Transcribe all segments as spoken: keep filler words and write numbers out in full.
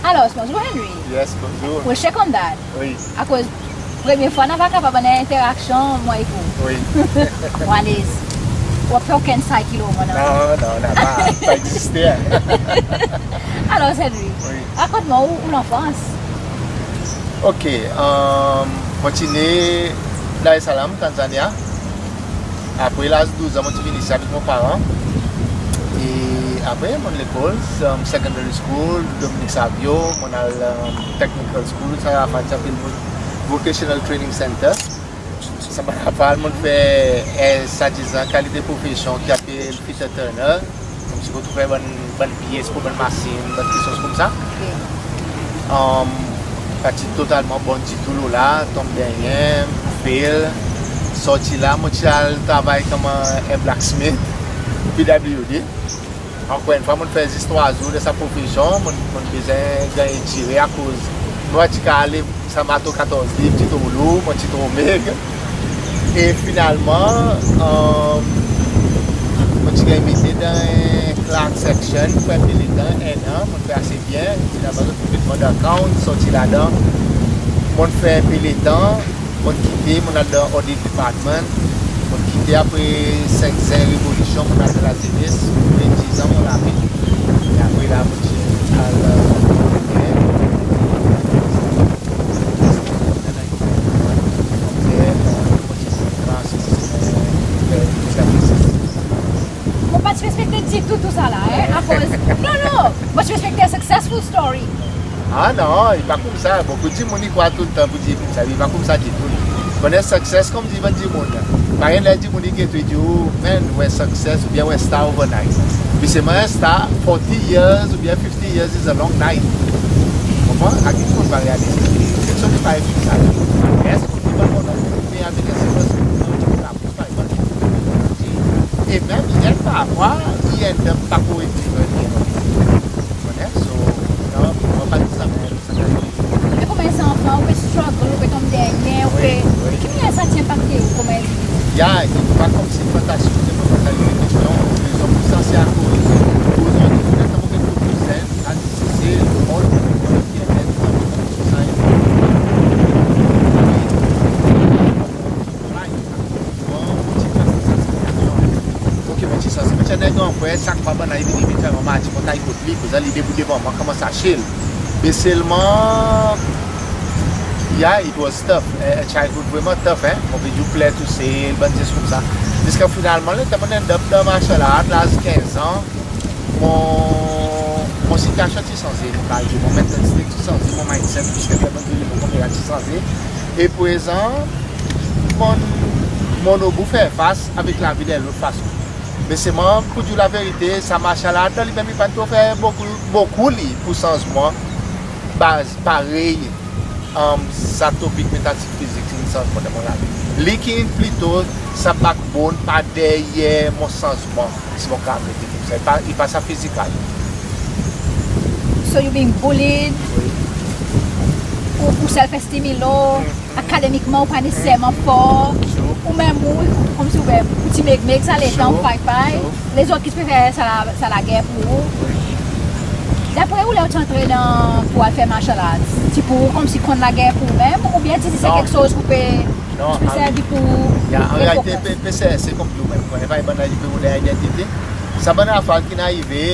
Alors, bonzour Henry. Yes, bonzour. We'll check on that. Wi. Akoz premye fwa nou ava kapab annan enteraksyon, mwan ek ou. Wi. Ou alez. Ou pa fer okenn cycle ou mwan, non? Non, non, napa, pa egziste. Alors, Henry, wi, rakont mwan ou, ou lanfans. OK, um, mon ti ne Dar es Salaam, Tanzania. Apre laz douz an, mon ti vin isi avek mon paran. E apre, mon'n al lekol, um, secondary school, Dominique Savio, mon'n al, um, technical school, sa Fran ti apel Vocational Training Center. Sa bann afar, mon'n fer, eh, sa dizon kalite profesyon ki apel fitter turner. Konmsi pou fer bann, bann pyes pour bann masin, bann keksoz koumsa. OK. Um, pa ti totalman bon ditou lo la, tonm dernyen, fail. Sorti la, mon ti al travay konman en blacksmith, P W D. Ankor enn fwa, mon'n fer zis trwa zour dan sa profesyon, mon'n, mon'n bezwen ganny etire akoz mon pa ti kapab leve sa marto katorz liv, ti tro lour, mon ti tro meg. E finalman, um, mon ti ganny mete dan en class action pour en pe letan, en an, mon'n fer ase byen. Finalman, zot pe met mwan dan account, sorti ladan. Mon'n fer en pe letan, mon'n kite, mon'n al dan audit department. Mon'n kite apre senk an revolisyon, mon'n al dan lazenes, apre dizan mon lavi. E apre la, mon ti al, euh, Mon pa ti ekspekte ditou tou sa la, en, akoz, non, non, mon ti ekspekte a successful story. Ah non, i pa koumsa. Bokou dimoun i krwar toultan pour dir koumsa, i pa koumsa ditou. Konn en success, konmsi bann dimoun, parey ler dimoun i get ou, i dir ou, man, ou en success oubyen ou en star overnight. Be selman en star, forty years oubyen fifty years is a long night. Konpran? Akoz dimoun pa realize keksoz ki pa koumsa. Yes, konmsi bann bononm, me avek en sel lapous, pa E menm, i en parfwa, i en dan pa koret li, li en. Ou konnen? So, non, mon pa dir sa, men sa kalite. E konbyen zanfan ou pe struggle, ou pe tonm dernyen, ou pe, wi, wi, ki mannyer sa ti enpakte ou konman endividi? Ya, i pa konmsi fantastik, se pa sa ki kestyon. Rezon pour sa, se akoz ozordi, petèt, sa mon pe koz zen, la, se, se lemonn, ki en, sa, sa, sa, Mon ti santi sa sitiyasyon. OK, mon ti santi, mon ti annan en gran frer, sak fwa bann la i vini, i vin fer mwan marti, mon ti al kot li, prezan li debout devan mwan, konman sa chil. Me selman, yeah, it was tough. Eh, childhood vreman tough, en. Mon pe dir ou plere tousel, bann zes koumsa. Ziska finalman, letan mon end up dan martial art, laz kenz an, mon, mon sitiyasyon ti sanze, mon karyer, mon mental state ti sanze, mon mindset, piske fer bann zoli mo konmera ti sanze. E prezan, mon, mon obli fer fas avek lavi dan en lot fason. Me selman, pour dir ou laverite, sa martial art la li menm, i pa'n tro fer bokou, bokou li pour sanzman baz, parey, um, sa topik metafizik in sanzman dan mon lavi. Li ki'n plito sa backbone par deryer mon sanzman. Si mon kapab met li koumsa, i pa, i pa sa fizikal. So you being bullied, wi, ou, ou self esteem i low, akademikman ou pa neseserman for, ou menm ou, konmsi ou menm, ou ti meg meg sa letan, ou fay fay. Lezot ki ti pe fer sa, sa lager pour ou. Dapre ou, ler ou ti antre dan, pour al fer martial arts, ti pour ou konmsi konn lager pour ou menm, oubyen ti, ti se keksoz ou pe, ou pe servi pour, an realite, pe, pe servi, se konmsi ou menm, konn, pa bann la i pe rod en idantite. Sa bann afar ki'n arive,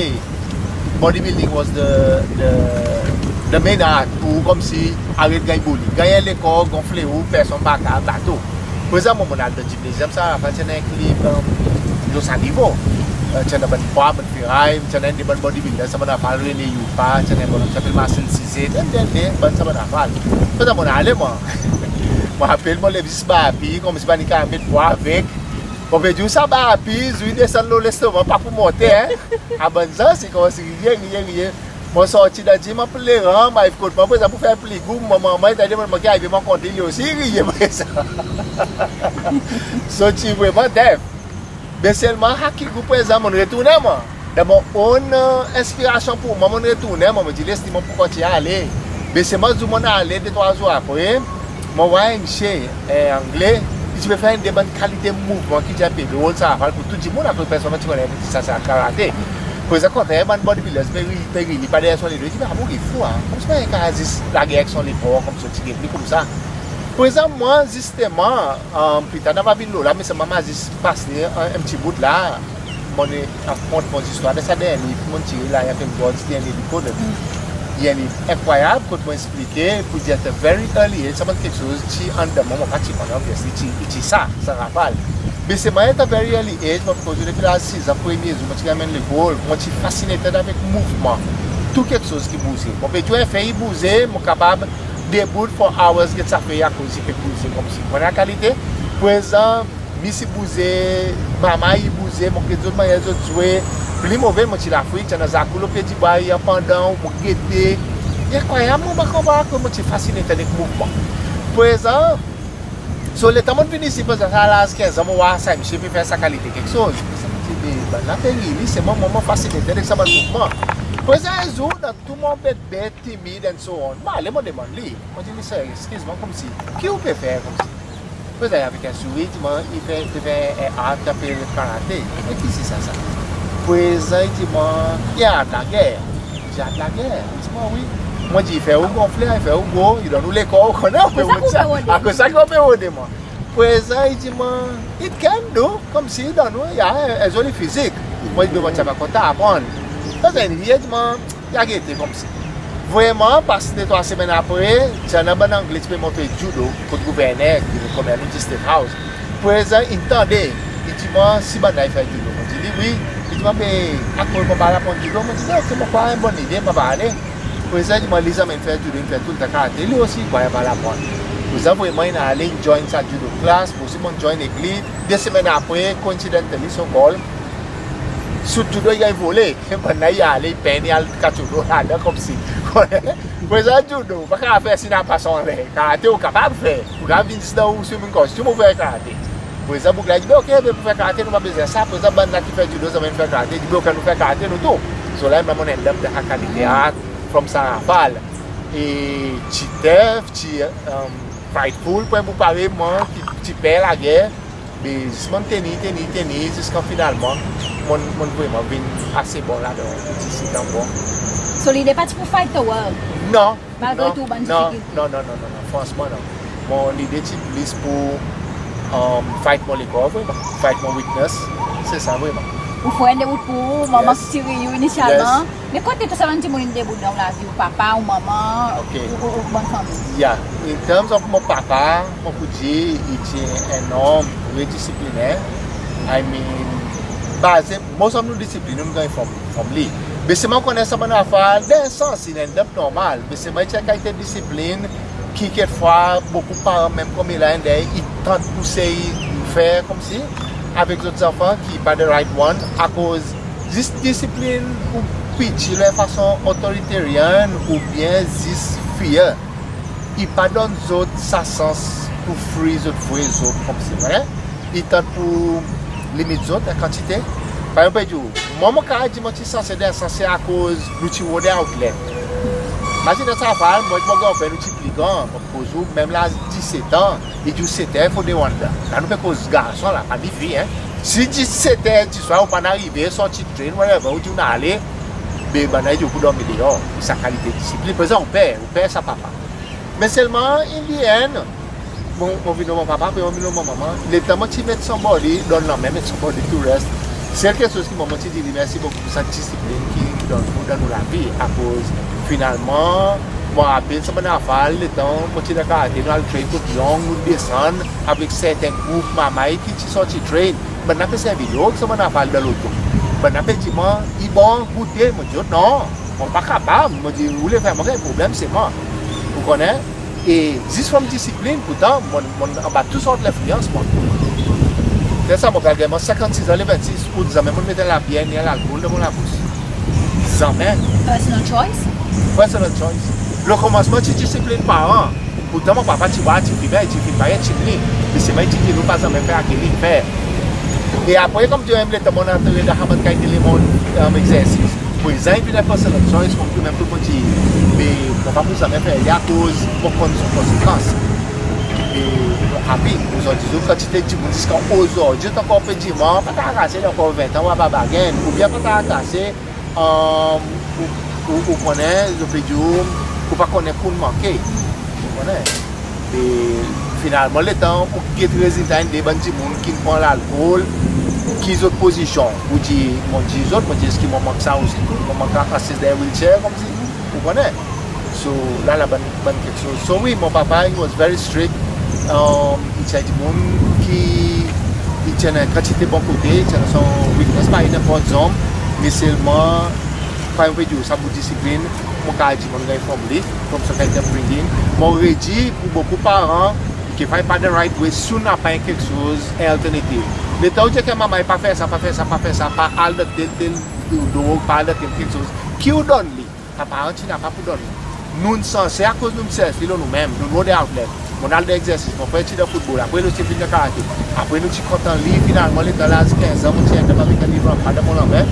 bodybuilding was the, the, the main art pour ou konmsi aret ganny bully. Ganny en lekor gonfle ou, personn pa kapab bat ou. Prezan, mon, mon al dan gym, dezyem sa, anfen, ti annan en klib, um, lo sa nivo. Eh, ti annan bann pwa, bann feray, ti annan de bann bodybuilder, sa bann afar rele Youpa, ti annan bann, sa apel Marcel Cizé, de, de, de, bann sa bann afar. Prezan, mon ale, mon. Mon apel, mon lev zis barpi, konmsi pa ni kapab met pwa avek. Mon pe dir ou sa barpi, zis desann lo lestomak, pa pour monte, en. A bann zan, se konmsi riye, riye, riye. Mon sorti dan gym an pleran, mon ariv kot mwan, prezan pour fer pli gou, mon manman i demann mwan ki arive, mon kont li, li osi i riye prezan. So ti vreman def. Me selman, a ki gou prezan, mon'n retournen mwan. Dan mon own, eh, enspirasyon pour mwan, mon'n retournen mwan, mon dir, les li, mon pou kontinyen ale. Me selman, zour mon'n ale, de trwa zour apre, mon war en msye, en Angle, i ti pe fer enn de bann kalite mouvman ki ti en pe drol, sa afal pour tou dimoun, akoz personn pa ti konnen ki sa, sa karate. Prezan kontrè bann bodybuilders pe ri, pe ri li pa deryer son ledo, i dir, "Me mon gri fou, a. Konmsi pa en ka zis lager avek son lepor, konmsi ti get li koumsa." Prezan mwan, zisteman, pli tar nou ava vin lo la, me selman mon a zis pas li en, en pti bout la, mon a rakont mon zistwar dan sa dernyen liv mon tir la, i annan en bout dernyen liv kot, i annan en liv enkrwayab kot mon eksplike pour dir at a very early age, sa bann keksoz ti anndan mwan, mon pa ti konnen, obviously, ti, ti sa, sa rafal. Me selman at a very early age, mon pe koz depi laz sizan, premye zour mon ti anmenn lekol, mon ti fascinated avek mouvman. Tou keksoz ki bouze. Mon pe dir en fey i bouze, mon kapab debout for hours get sa fey akoz i pe bouze konmsi. Mon annan kalite. Prezan, mis i bouze, marmay i bouze, mon get zot mannyer zot zwe. Pli move, mon ti Lafrik, ti annan zakou lo pye dibwa, i anpandan, mon gete. Enkrwayab, mon pa konpran akoz mon ti fascinated avek mouvman. Prezan, so letan mon vin isi, prezan sa laz kenz an, mon war sa msye pe fer sa kalite keksoz. Prezan mon dir, be bann la pe ri li, selman mwan mon fascinated avek sa bann mouvman. Prezan en zour, dan tou mon bet bet, timid and so on, mon ale mon demann li. Mon dir, "Mister, eskiz mwan, konmsi, ki ou pe fer konmsi?" Prezan avek en souri, i dir mwan, i fer, i fer en art ki apel karate. Mon dir, "Ki se sa, sa?" Prezan i dir mwan, "I art lager." Mon dir, "Art lager?" I dir mwan, "Wi." Mon dir, "I fer ou gonfle, i fer ou gro, i donn ou lekor, ou konnen, ou pe rod sa. Akoz sa ki ou pe rode mwan." Prezan i dir mwan, "It can do," konmsi i donn ou, i a en, en zoli fizik. Mon dir, "Be mon ti ava kontan aprann." Prezan i dir mwan, "I a gete konmsi." Vreman, pas de trwa semenn apre, ti annan bann Angle ti pe montre judo kot gouverner, ki nou konnen nou dir State House. Prezan in tande, i dir mwan, "Si bann la i fer judo." Mon dir li, "Wi." I dir mwan, "Be akoz mon pa al aprann judo?" Mon dir, "Be ok, mon krwar en bonn lide, mon ava ale." Prezan i dir mwan, li zanmen in fer judo, in fer toultan karate, li osi i krwar i ava al aprann. Prezan vreman in ale, in join sa judo class, mwan osi mon'n join ek li. De semenn apre, coincidentally, so called, sout judo i ganny vole. Bann la i ale, i penn, i al kat judo ladan konmsi. Prezan judo, pa kapab fer si napa sa anler. Karate ou kapab fer. Ou kapab vin zis dan ou swimming costume ou fer karate. Prezan boug la i dir, "Be ok, be pour fer karate nou pa bezwen sa." Prezan bann la ki fer judo zanmen fer karate, i dir, "Be ok, nou fer karate nou tou." So la, mon'n end up dan Akademi Art from sa rafal. E ti tough, ti, um, frightful pour en boug parey mwan ki ti per lager. Be zis mon'n tenir, tenir, tenir, ziska finalman mon'n, mon'n vreman vin ase bon ladan, ti sitan bon. So lide pa ti pour fight the world? Non, malgre tou bann difikilte? Non, non, non, non, non, fransman non. Mon lide ti plis pour, um, fight mon lekor vreman, fight mon weakness, se sa vreman. Ou frer en debout pour ou, manman ki tir ou inisyalman. Yes. Me kot tou sa bann dimoun in debout dan ou lavi, ou papa, ou manman, ou, ou bann fanmir? Yeah, in terms of mon papa, mon pou dir i ti en nonm tre disiplinen. I mean, baze, most of nou disiplin nou'n ganny from, from li. Me selman ou konnen sa bann afar, dan en sans, in end up normal. Me selman i ti en kalite disiplin ki kekfwa bokou paran, menm konmela, i tant pour sey fer konmsi avek zot zanfan ki pa the right one, akoz zis disiplin ou piti lo en fason authoritarian oubyen zis fear, i pa donn zot sa sans pour free zot vre zot konmsi, vre. I tant pour limit zot an kantite. Par egzanp, mon dir ou, mwan mon kapab dir mon ti sanse dan en sans, se akoz nou ti rod en outlet. Mazinen sa, mon ek mon granfrer nou ti pli gran, mon koz ou, menm laz diset an, i dir ou set er fodre ou andan. La nou pe koz garson la, pa ni fi, en. Si i dir set er diswar ou pa'n arive, sorti train, whatever, ou dir ou'n ale, be bann la i dir ou pour dormi deor. Sa kalite disiplin. Prezan ou per, ou per sa papa. Me selman, in the end, mon, mon vin lo mon papa, apre mon vin lo mon manman. Letan mon ti met somebody, donn lanmen met somebody to rest, sel keksoz ki mon, mon ti dir li mersi bokou pour sa disiplin ki, ki donn nou dan nou lavi. Akoz finalman, mon rapel sa bann afar, letan mon ti dan karate, nou al train kot Long, nou desann avek serten group marmay ki ti sorti train. Bann la pe servi drog, sa bann afar dan loto. Bann la pe dir mwan, "I bon, goute." Mon dir zot, "Non, mon pa kapab." Mon dir, "Ou le fer mwan ganny problenm, se mwan." Ou konnen? E zis from disiplin, pourtan, mon, mon anba tou sort lenfliyans, mwan. Tel sa, mon pe al ganny mwan senkannsis an, le vennsis out, zanmen mon'n met en labier ni en lalkol dan mon labous. Zanmen. Personal choice? Personal choice. Lo konmansman, ti disiplin paran. Pourtan, mon papa ti war, ti fimen, ti fimen, ti fimen. Me selman i ti dir nou pa zanmen fer, ake li fer. E apre, konmdir, menm letan mon'n antre dan sa bann kalite lemonn, e, egzersis, prezan i vin en personal choice, mon dir menm tou, mon dir, me mon pa pou zanmen fer li akoz mon konn son konsekans. E mon happy. Ozordi zour, kantite dimoun ziska ozordi zot ankor pe dir mwan, pa ta kase, li ankor ven an, ou ava bag in, oubyen pa ta kase, Ou konnen, zot pe dir ou pa konnen ki ou'n manke. Ou konnen? E finalman, letan ou get rezilta, enn de bann dimoun ki'n pran lalkol, ki zot pozisyon? Ou dir, mon dir zot, mon dir eski mon mank sa osi tou? Mon mank asiz dan wheelchair konmsi, ou konnen? So la, la bann, bann keksoz. So wi, mon papa, he was very strict. I ti annan dimoun ki i ti annan kantite bon kote, i ti annan son weakness, parey nenport zonm, me selman, parey mon pe dir ou, sa bout disiplin, mon kapab dir mon ganny from li, from sa kalite upbringing. Mon redir pour bokou paran, ki fay pa the right way, si ou napa en keksoz, en alternative. Letan ou dir ek manman, pa fer sa, pa fer sa, pa fer sa, pa al dan tel, tel drog, pa al dan tel keksoz, ki ou donn li? Sa paran ti napa pour donn li. Nou'n sanse, akoz nou'n servi lo nou menm, nou'n rod outlet. Mon'n al dan egzersis, mon frer ti dan foutbol, apre li osi vin dan karate. Apre nou ti kontan li, finalman letan laz kenz an, mon ti end up avek en liv anba dan mon lanmen.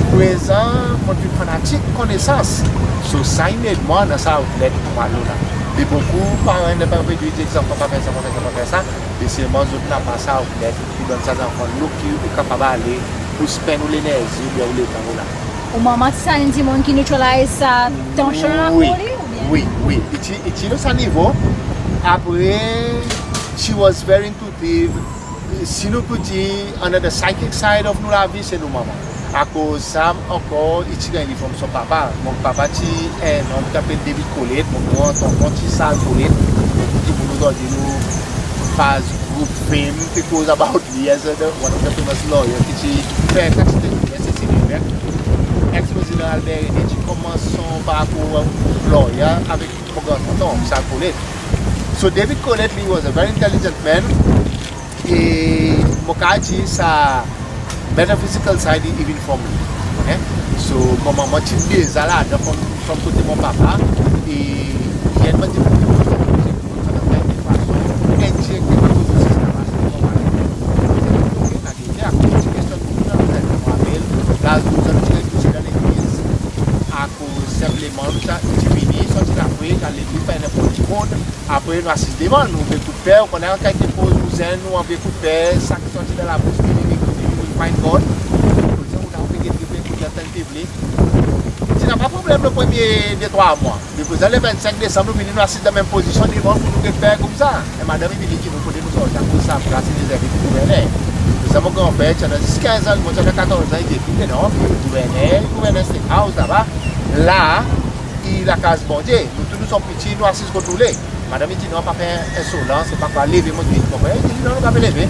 Prezan mon vin fanatik konesans. So sa in ed mwan annan sa outlet pour al lo la. Me bokou paran, enn de paran pe dir, dir zanfan pa fer sa, pa fer sa, pa fer sa. Me selman zot napa sa outlet pour donn sa zanfan lo ki ou kapab ale pour spend ou lenerzi oubyen ou letan lo la. Ou manman ti sa enn dimoun ki neutralize sa tension la pour li, oubyen? Wi, wi. I ti, i ti lo sa nivo. Apre, she was very intuitive. Si nou pou dir, another psychic side of nou lavi, se nou manman. Akoz sa ankor, i ti ganny li from son papa. Mon papa ti en nonm ki apel David Colette, mon gran tonton ti Sal Colette. Bokou dimoun ozordi nou faz group fim pe koz about li as a, one of the famous lawyer ki ti fer kantite koze, se Sylvie Beck, ex-prezidan Albert René, ti konmans son parkour lawyer avek mon gran tonton, Sal Colette. So David Colette, he was a very intelligent man. E mon kapab dir sa metaphysical side i vin from li. Oke? So mon manman ti deza ladan from, from kote mon papa. E i enn bann dimoun ki enn keksoz, akoz ti kestyon bokou dan nou lavi. Mon rapel, laz douz an nou ti ganny pouse dan legliz. Akoz senpleman nou ti vini sorti Lafrik, al legliz, pa nenport ki kote. Apre nou asiz devan, nou anvi kout per, ou konnen, an kalite koz nou zenn, nou anvi kout per, sa ki sorti dan labous nou, nou, nou, nou find God. Pou dir ou la, ou pe gete, ou pe ekout li, ou antann piblik. Ti napa problenm lo premye de trwa mwan. Me prezan le vennsenk Desanm nou vini, nou asiz dan menm pozisyon devan pour nou get per koumsa. En madanm i vini dir nou kote nou sorti, akoz sa plas i rezerve pour gouverner. Prezan mon gran frer ti annan zis kenz an, mwan ti annan katorz an, i dir, ekout, non, gouverner, gouverner State House laba. La, i lakaz Bondye. Nou tou nou son piti, nou asiz kot nou le. Madanm i dir, non, pa fer ensolans, e pa kwa, leve, mon dir, mon frer i dir, non, nou pa pe leve.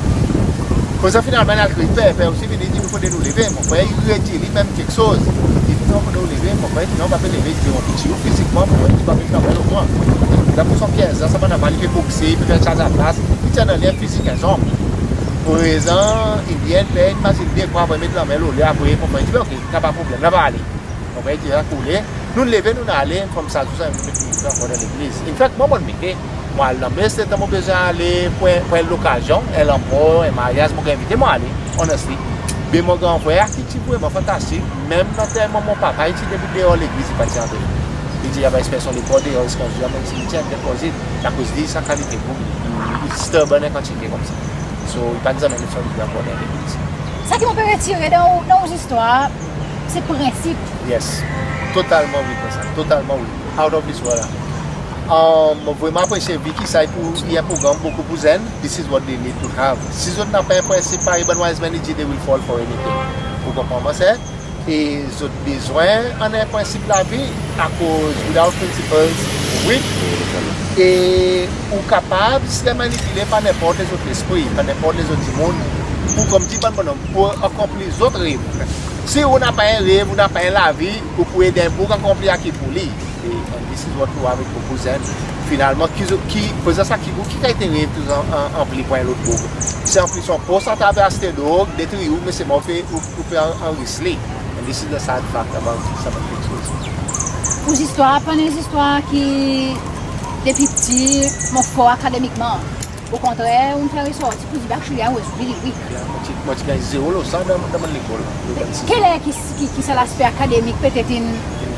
Konmsa finalman, i al kriy, per, per osi vini dir nou kote nou leve. Mon frer i redir li menm keksoz. I dir, non, kote ou leve? Mon frer i dir, non, pa pe leve. I dir, mon piti, ou fizikman, mon frer i dir, pa pe travay lo mwan. Dan pour son kenz an, sa bann afar, li pe bokse, i pe fer sa, sa plas. I ti annan li en fizik en zonm. Prezan, i vin, ler i mazin de kwa, apre met lanmen lo li, apre, mon frer i dir, be oke, napa problenm, nou ava ale. Mon frer i dir, koule. Nou'n leve, nou'n ale, konmsa, zour sa, nou met nou ankor dan legliz. In fact, mwan, mon mete, mon al dan mes, letan mon bezwen ale pour en, pour en lokazyon, en lanmor, en maryaz, mon ganny envite, mon ale, honestly. Me mon gran frer, ki ti vreman fantastik, menm lanterman mon papa, i ti debout deor legliz, i pa ti antre. I dir, i ava esper son lekor deor, ziska zour, menm si i ti en deposit, akoz li, sa kalite boug, i stubborn en kantite konmsa. So, i pa'n zanmen met son liv ankor dan legliz. Sa ki mon pe retire dan ou, dan ou zistwar, se prensip. Yes. Totalman wi, konmsa. Totalman wi. Out of this world la. Mon vreman apresye vi ki sa i pou, i en progranm bokou pour zenn. This is what they need to have. Si zot napa en prensip, parey bann wise men i dir, they will fall for anything. Ou konpran mwan, se? E zot bezwen annan en prensip lavi, akoz without principles, weak. E ou kapab ser manipile par nenport lezot lespri, par nenport lezot dimoun, pour, konmdi bann bonom, pour akonpli zot rev. Si ou napa en rev, ou napa en lavi, ou pou ed en boug akonpli aki pour li. E, and this is what nou war avek bokou zenn. Finalman, ki, ki, prezan sa ki, ki kalite rev ki ou an, an, anpli pour en lot boug? Se anpli son pos atraver aste drog, detri ou, me selman ou pe, ou, ou pe an, anris li. And this is the sad fact about sa bann keksoz. Ou zistwar pa en zistwar ki depi pti mon for akademikman. Okontrer, ou'n fer resorti pour dir, actually, I was really weak. Yeah, mon ti, mon ti ganny zero lo san dan, dan mon lekol. Keler ki, ki, ki sa laspe akademik petet in,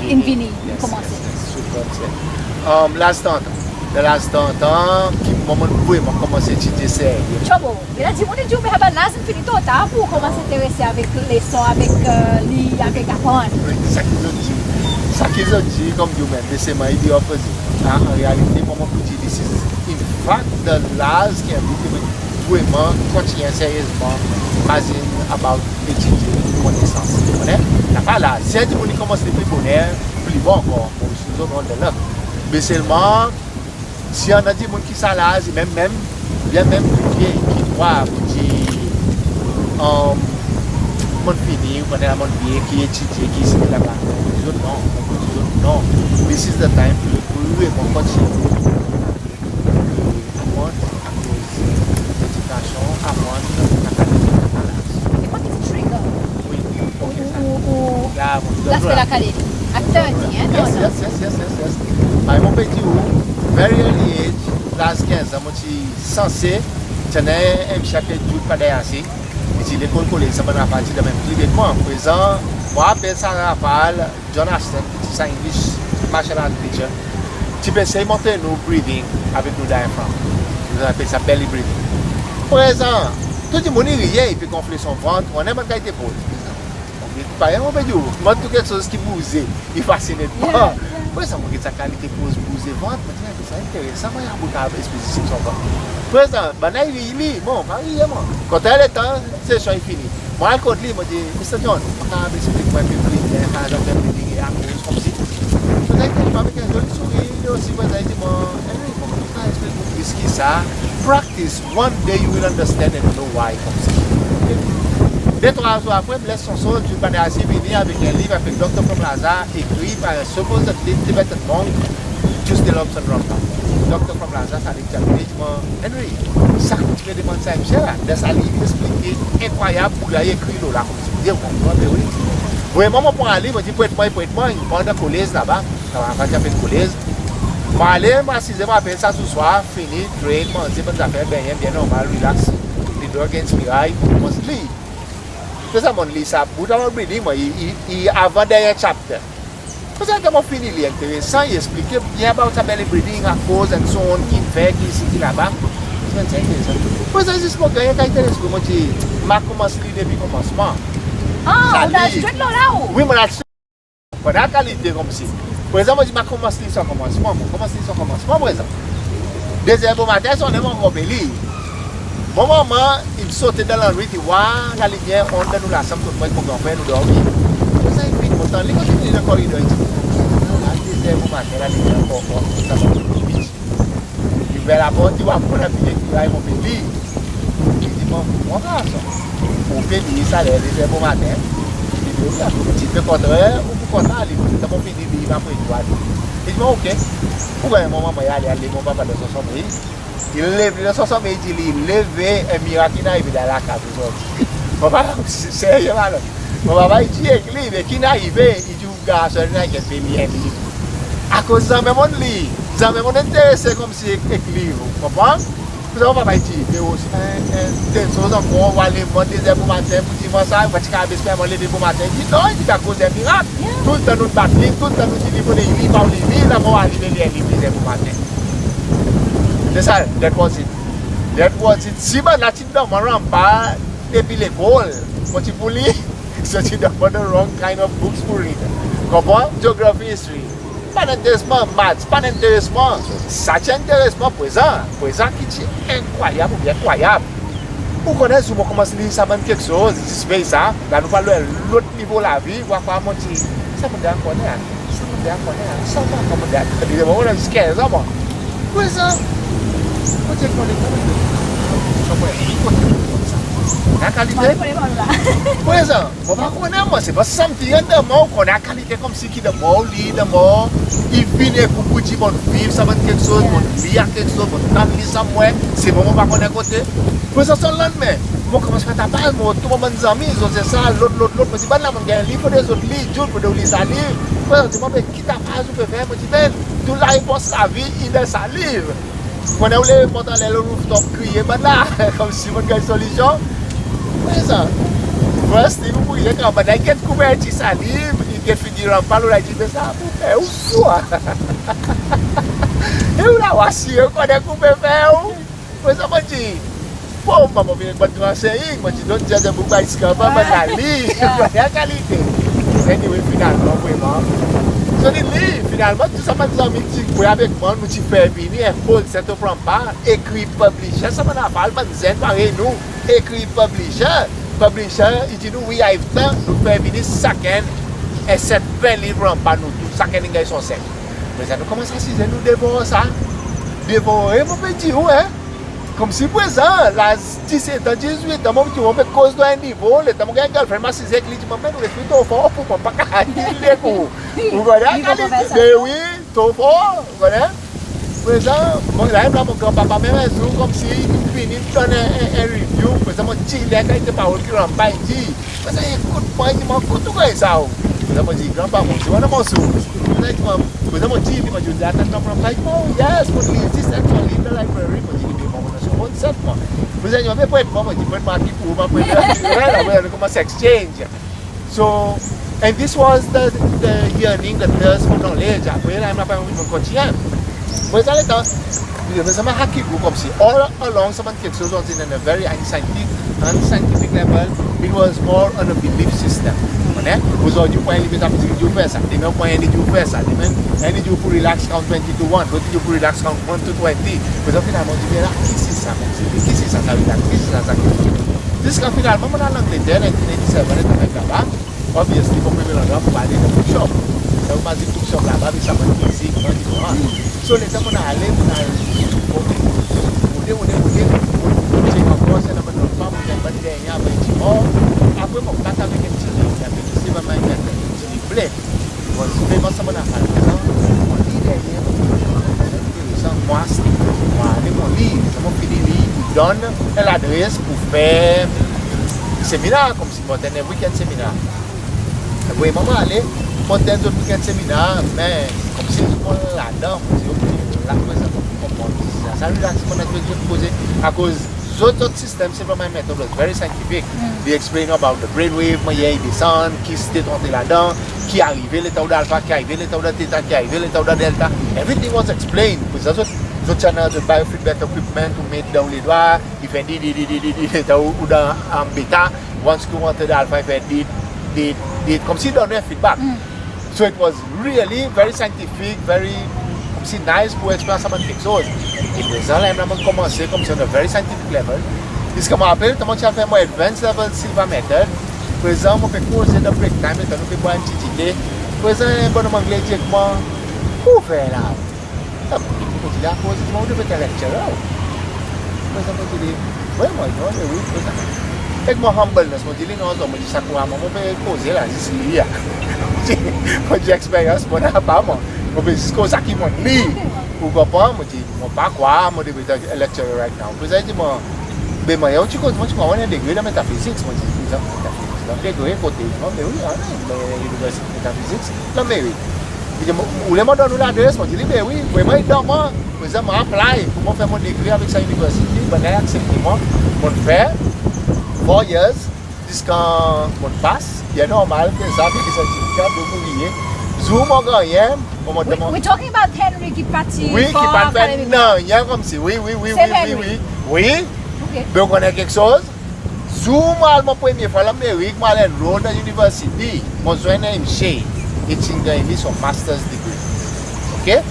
in vini, in komanse? Yes, yes, yes. Super, yes. Um, laz trant an. Dan laz trant an, ki, Mwan mon'n vreman konmans etidye serye. Tchombo, e la dimoun i dir ou, me a bann laz in fini tro tar pour konmans enterese avek leson, avek, e, lir, avek aprann. Sa ki zot dir. Sa ki zot dir, konmdir ou menm, me selman i dir opozit. An, an realite, mwan mon pou dir, this is in fact the laz ki envit vreman kontinyen seryezman, mazin about etidye konesans. Ou konnen? Napa laz. Si en dimoun i konmans li pli boner, pli bon ankor. Bon, si zot rod de la. Me selman, si annan dimoun ki sa laz, menm, menm, oubyen menm pli vye, ki krwar, pour dir, e, mon'n fini, ou konnen la mon'n byen, ki etidye, ki isi, ki laba. Zot non, zot non. This is the time pour, pour vreman kontinyen. Aprann, akoz ledikasyon, aprann, napa laz. E kwa ki ti trigger? Wi, ok, sa. Ou, ou, ou, Ya, mon, laspe la kale. Akter, en, yes, non, non. Yes, yes, yes, yes, yes. Parey mon pe dir ou, very early age, laz kenz an, mon ti sanse, ti annan en msye ki Jude Padayasi, i ti lekol kolez, sa bann lafwa ti dan menm pli ek mwan. Prezan, mon apel sa lafwa, John Ashton, ki ti sa English martial art teacher, ti pe sey montre nou breathing avek nou diaphragm. Nou apel sa belly breathing. Prezan, tou dimoun i riye, i pe gonfle son vant, ou annan bann kalite poz. Prezan, mon get, parey mon pe dir ou, mwan tou keksoz ki bouze, i fasinen mwan. Yeah, yeah. Prezan, mon get sa kalite poz bouze vant, mon dir, sa enteresan, mon a bout a ekspozisyon sa. Prezan, bann la i ri, i ri, bon, pa riye mwan. Kontan letan sesyon i fini, mon al kot li, mon dir, Mister John, ou kapab eksplik mwan en pe pli byen, par egzanp, en pe byen, akoz konmsi. Prezan, i dir mwan avek en zoli sourir, li osi, prezan, i dir mwan, Henry, mon kapab eksplik ou plis ki sa. Practice, one day you will understand and know why, konmsi. De trwa zour apre, mon les son soz, Jude Padayasi vini avek en liv avek Dokter Premalazar, ekri par en supposed Tibetan monk, Tuesday Lobson Rampa. Dokter Premalazar, sa li ki a dir mwan, Henry, sa ki ou ti pe demann sa msye la, dan sa liv i eksplike, enkrwayab, boug la i ekri lo la konmsi. Mon dir, ou konpran, be wi. Vreman, mon pran li, mon dir, pret mwan, pret mwan, i pandan kolez laba, sa pa ti apel kolez. Mon ale, mon asize, mon apel sa sou swar, fini, train, manze, bann zafer, benyen, byen normal, relax. Li drog, enspire, i konmans lir. Prezan mon'n lir sa bout about breathing, mwan, i, i, i avan dernyen chapter. Prezan, kan mon fini lir, enteresan, i eksplike byen about sa belly breathing, akoz, and so on, ki'n fer, ki isi, ki laba. Prezan, enteresan. Prezan, zis mon ganny en kalite lespri, mon dir, mon a konmans lir depi konmansman. Ah, ou al straight lo la ou? Wi, mon al straight. Konn kalite konmsi. Prezan, mon dir, mon a konmans lir sa konmansman, mon konmans lir sa konmansman prezan. Dezyenm bomaten, sonnen, mon gonfle li. Mon manman in sote dan lannwit, i war lalimyer on dan nou lasanm, kot mwan ek mon gran frer nou dormi. Prezan, i vin, mon tann li kontinyen dan koridor, i dir, a dezyenm bomaten, lalimyer ankor, ankor, sa, sa, sa. I ouver laport, i war mwan, lalimyer ki la, mon pe lir. I dir mwan, mon garson, ou pe lir sa ler dezyenm bomaten? I dir wi, akoz ti pe kontre, ou pou kontan li, mon dir, kan mon fini lir, mon a pran li. I dir mwan, ok. Ou konnen mon manman i ale, ale mon papa dan son sonmey. I lev li dan son sonmey, i dir li, leve, en mirak in arive dan lakaz ozordi. Mon papa, serye, mon papa i dir ek li, me ki'n arive? I dir, ou garson, in arive pe lir en liv. Akoz zanmen mon'n lir, zanmen mon'n enterese konmsi ek, ek liv, ou konpran? Prezan mon papa i dir, me ou osi, en, en, tel soz ankor, ou al lev mwan dezyenm bomaten pour dir mwan sa, ou pa ti kapab esper mwan leve bomaten? I dir non, i dir, akoz en mirak. Yeah. Toultan nou'n bat li, toultan nou dir li, konnen li pa vle lir, la mon arive lir en liv dezyenm bomaten. Se sa, that was it. That was it. Si bann la ti donn mwan Rampa depi lekol, mon ti pou lir, zot ti donn mwan the wrong kind of books pour read. Konpran? Geography, history. Pa'n enteres mwan, maths pa'n enteres mwan. Sa ti enteres mwan prezan. Prezan ki ti enkrwayab oubyen enkrwayab. Ou konnen, zour mon konmans lir sa bann keksoz, zis vey sa, la nou pral lo en lot nivo lavi, ou a krwar mon ti, sa mon ti a konnen, sa mon ti a konnen, sa mon ti a konnen, sa mon ti a konnen, zis kenz an mwan. Prezan, mon ti konnen, konnen, konnen, konnen sa. Konn kalite? Prezan. Mon pa konnen mwan, se pa something anndan mwan, ou konnen kalite konmsi ki dan mwan ou lir, dan mwan i vin ek ou pour dir mon'n viv sa bann keksoz, mon'n lir keksoz, mon'n tann li sa mwan, se mwan mon pa konnen kote. Prezan son lannmen, mon konmans fer tapaz, mon rod tou mon bann zanmi, zot se sa, lot, lot, lot, mon dir bann la, mon'n ganny en liv, fodre zot lir, Jude, fodre ou lir sa liv. Prezan, mon dir, ki tapaz ou pe fer? Mon dir, ben, tou larepons lavi i dan sa liv. Pandan ou leve mont anler lo rooftop kriye bann la, konmsi mon'n ganny solisyon. Prezan, first thing ou kriye, kan bann la i get kouvertir sa liv, i get figir Rampa lo la, i dir, me sa pou fer ou swa. E ou la, ou asire ou konnen ki ou pe fer ou. Prezan mon dir, bon, mon vin ek bann gran seying, mon dir, don't judge a book by its cover, mon al lir, mon al lir kalite. Anyway, finalman, vreman. So, li lir, finalman, tou sa bann zanmi ti kwe avek mwan, nou ti fer vini en pol Saint-Laurent, ekri publisher, sa bann afar, bann zenn parey nou, ekri publisher. Publisher, i dir nou, wi, i tan, nou fer vini sakenn en set ven liv Rampa nou tou, sakenn in ganny son sek. Prezan nou konmans asize, nou devor sa. Devore, mon pe dir ou, en. Konmsi prezan, laz diset an, dizwit an, mon pe koz dan en nivo, letan mon ganny girlfriend, mon asize ek li, dir, "Manman, ou ekri tro for pour mwan, pa kapab deal ek ou." Ou konpran? Be wi, tro for, ou konpran? Prezan, mon, la, la, mon granpapa menm en zour, konmsi, i vini donn en, en, en review, prezan, mon tir li kalite parol ki Rampa in dir. Prezan, ekout mwan, i dir, "Mwan, kot ou ganny sa ou?" Prezan, mon dir, "Granpa, mon dir, wan dan mon sours." Prezan, i dir, mwan, prezan, mon dir, mon dir, "Atann, pran sa." I dir, "Oh, yes, mon lir, zis en son liv dan library." Mon dir, "Be, mwan, mon dan son bonn set, mwan." Prezan, i dir, "Be, pret mwan," mon dir, "Pret mwan, ki pour mwan, pret mwan." Prezan, nou konmans exchange. So, and this was the, the yearning, the thirst for knowledge. Apre la, mon pa anvi kontinyen. Prezan, letan, prezan, mon hakigou konmsi all along, sa bann keksoz was in a very unscientific, unscientific level. It was more on a belief system. Ou konpran? Ozordi ou pran en liv, i dir ou fer sa. Demen ou pran en, i dir ou fer sa. Demen en, i dir ou pour relax, count twenty to one. Lot i dir ou pour relax, count one to twenty. Prezan, finalman, ou dir, "Me la, ki se sa, konmsi? Ki se sa, sa relax? Ki se sa, sa ki?" Ziska finalman, mon al Angleter, nineteen eighty-seven, letan mon laba. Obviously, mon premye landrwa pour ale, se bookshop. Sa ou mazin bookshop laba, avek sa bann mizik, bann, etsetera. So, letan mon ale, mon al rode, rode, rode, rode, mon chek ankor, se la bann lot fanm, mon ganny bann dernyen, apre ti mor. Apre mon bat avek en pti liv, apre ti se vreman en pti liv ble. Bon, vreman sa mon aprann, mon lir dernyen, mon lir, mon lir, mon ale, mon lir, mon fini lir, i donn en ladres pour fer seminar, konmsi mon atenn en weekend seminar. Vreman, mon ale, mon atenn zot weekend seminar, me konmsi mon ladan, mon dir, "Ok, la prezan mon konpran sa, sa relax, mon a zot koze." Akoz zot, zot sistenm, se vreman en metod, very scientific. They explain about the brainwave, mannyer i desann, ki state ou antre ladan, ki arive letan ou dan alpha, ki arive letan ou dan theta, ki arive letan ou dan delta. Everything was explained. Prezan zot, zot ti annan zot biofeedback equipment, ou met dan ou ledwa, i fer di, di, di, letan ou, ou dan, um, beta, once ki ou antre dan alpha, i fer di, di, di, konmsi i donn ou en feedback. So it was really very scientific, very, konmsi nice pour eksplin sa bann keksoz. E prezan la, mon konmanse konmsi on a very scientific level. Ziska mon rapel, letan mon ti al fer mon advanced level Silva method, prezan mon pe koze dan break time, letan nou pe bwar en pti dite. Prezan en bonnonm Angle i dir ek mwan, "Ki ou fer la?" Mon dir li, "Akoz," i dir, "ou devret en lecturer." Prezan mon dir li, "Wi, mon dir, wi, wi, prezan." Ek mon humbleness, mon dir li, "Non, non," mon dir, "sa ki mwan mon pe koze la, zis lir." Mon dir, "Eksperyans mon napa, mon. Mon pe zis koz sa ki mon lir." Ou konpran? Mon dir, "Mon pa krwar mon devret en lecturer right now." Prezan i dir mwan, "Be, mannyer ou ti koz, mon ti krwar ou annan en degre dan metaphysics." Mon dir, "Prezan, metaphysics, dan degre kote?" Mon dir, "Be wi, annan, be, Université de Métaphysique, dan Mairie." I dir, "Ou le mon donn ou ladres?" Mon dir li, "Be wi." Prezan i donn mwan, prezan mon apply pour mon fer mon degre avek sa university, bann la i aksepte mwan, mon fer four years, ziska mon pas, bien normal, konmsa, avek sertifika, donk mon gannyen. Zour mon gannyen, mon, mon, We, mon, we're talking about Henry ki pati wi, ki pa fer nanryen konmsi, wi, wi, wi, wi, wi, wi. Wi. Ok. Be ou konnen keksoz? Zour mon al mon premye fwa Lanmerik, mon al enroll dan university, mon zwenn en msye, i ti'n ganny li son master's degree. Ok?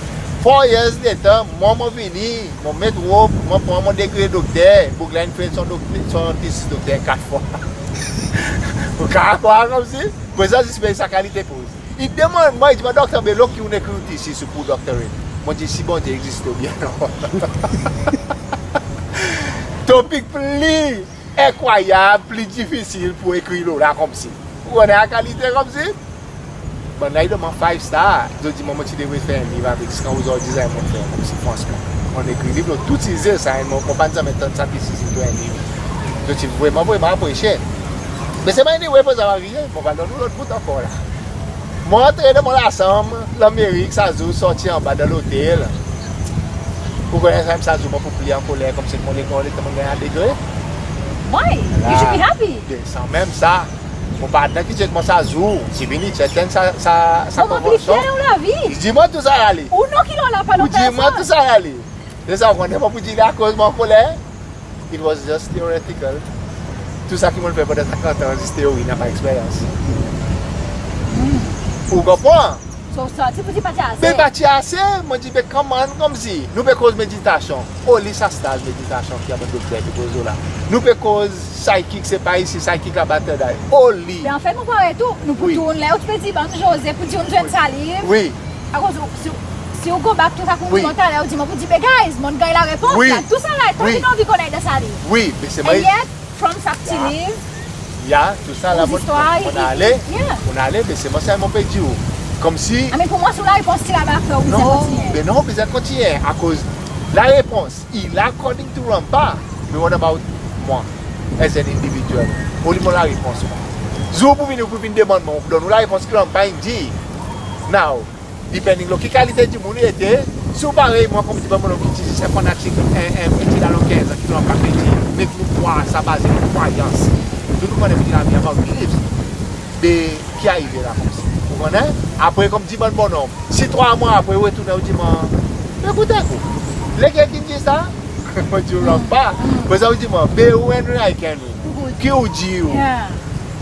Four years later, mwan mon vini, mon met rob, mon pran mon degre dokter, boug la in fail son dokter, son thesis dokter kat fwa. Ou kapab krwar konmsi? Prezan zis pey sa kalite poz. I demann mwan, i dir mwan, "Dokter Bello, ki ou'n ekrir ou thesis ou pour doctorate?" Mon dir, "Si Bondye i egziste, ou bien non." Topik pli enkrwayab, pli difisil pour ekrir lo la konmsi. Ou konnen sa kalite konmsi? Bann la i donn mwan five star. Zot dir mwan mon ti devret fer en liv avek sa ozordi, sa mon fer konmsi, fransman. Mon ekri liv lo tou size sa, mon, mon pa'n zanmen tann sa thesis into en liv. Zot ti vreman, vreman apresye. Me se anyway, pa sa ariye, mon va donn ou lot bout ankor la. Mon antre dan mon lasanm, Lanmerik, sa zour sorti anba dan lotel. Ou konnen sa, sa zour mon pou pli ankoler konmsi mon lekor, letan mon ganny degre. Why? You should be happy. Be, sanmenm sa, mon partner ki ti ek mwan sa zour, ti vini, ti atenn sa, sa, sa konvansyon. Ou dir mwan tou sa ale. Ou non, ki lo la pa lo. Ou dir mwan tou sa ale. Se sa ou konnen mon pou dir li akoz mon ankoler. It was just theoretical. Tou sa ki mon'n fer pandan sa trant an, zis teori, napa eksperyans. Ou konpran? So, sa, ti pou dir pa ti ase. Be pa ti ase, mon dir, be come on, konmsi. Nou pe koz meditasyon. Oli sa staz meditasyon ki bann dokter pe koz la. Nou pe koz psychic, se pa isi, psychic laba, third eye. Oli. Be anfet, mon krwar tou, nou pou tourn ler ou ti pe dir bann Jose pou dir nou zwenn sa liv. Wi. Akoz si, si ou go back tou sa ki ou dir mwan taler, ou dir mwan pou dir, be guys, mon'n ganny larepons la. Tou sa la, tou ki nou anvi konnet dan sa liv. Wi, be se... And yet, from sa pti liv, ya, tou sa la, mon, mon ale, mon ale, be se mwan sa mon pe dir ou. Konmsi... I mean, pour mwan, si larepons ti laba, fer ou bezwen kontinyen. Non, be non, bezwen kontinyen. Akoz larepons i la according to Rampa. Be what about mwan, as an individual? Oli mon larepons mwan. Zour pou vini, ou pou vin demann mwan, mon pou donn ou larepons ki Rampa in dir. Now, depending lo ki kalite dimoun ou ete, si ou parey mwan, konmsi bann dimoun ki ti zis en fanatik, en, en pti la lo kenz an ki Rampa pe dir, met nou krwar sa, baze lo krwayans. Tou nou konnen ki lavi about beliefs. Be ki arive la konmsi. Ou konnen? Apre, konmsi bann bonnonm, si trwa mwan apre ou retournen, ou dir mwan, ekout en kou, lekel ki'n dir sa? Mon dir ou Rampa. Prezan ou dir mwan, be ou Henry Aiken, ou, ki ou dir ou?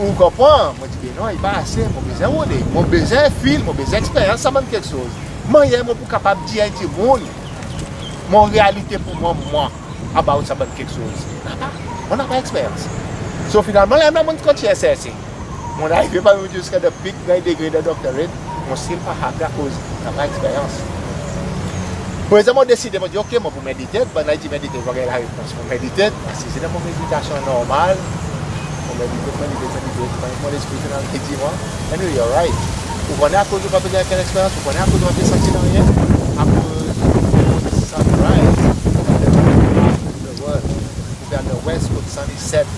Ou konpran? Mon dir, be non, i pa ase, mon bezwen rode, mon bezwen feel, mon bezwen eksperyans sa bann keksoz. Mannyer mon pou kapab dir en dimoun mon realite pour mwan, mwan, about sa bann keksoz. Napa. Mon napa eksperyans. So finalman, la menm mon kontinyen serse. Mon arive parey mon dir ou ziska the peak, ganny degre dan doctorate, mon still pa happy akoz napa eksperyans. Prezan mon deside, mon dir, ok, mon pou meditate, bann la i dir meditate, ou a ganny larepons. Mon meditate, mon asize dan mon meditasyon normal, mon meditate, meditate, meditate, mon lespri final pe dir mwan, Henry, you're right. Ou konnen akoz ou pa pe ganny okenn eksperyans, ou konnen akoz ou pa pe santi nanryen? Akoz you were on the sunrise of the world. Ou pe al dan west kot sun i set.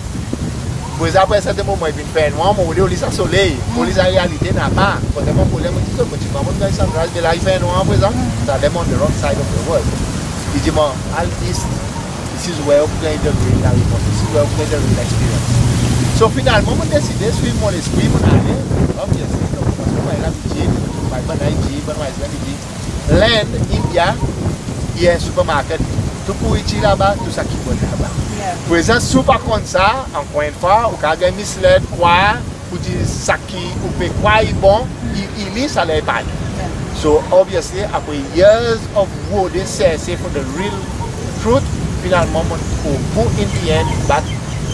Prezan apre serten moman i vin fernwar, mon rode, oli sa soley, oli sa realite, napa. Kote mon konnen, mon dir, mon dir, mon ganny sunrise, me la i fernwar prezan. So I'm on the wrong side of the world. I dir mwan, al east, this is where ou pou ganny the real larepons, this is where ou pou ganny the real experience. So finalman, mon deside swiv mon lespri, mon ale, obviously, donk, paski mon pa labitid, mon pa bann Ayiti, bann wise men i dir, land, India, i en supermarket. Tou pouriti laba, tou sa ki bon laba. Prezan, si ou pa konn sa, ankor en fwa, ou kapab ganny misled, krwar, pou dir sa ki ou pe krwar i bon, i, i li, sa ler i pa li. So, obviously, apre years of rode, serse for the real truth, finalman, mon trouv, in the end, but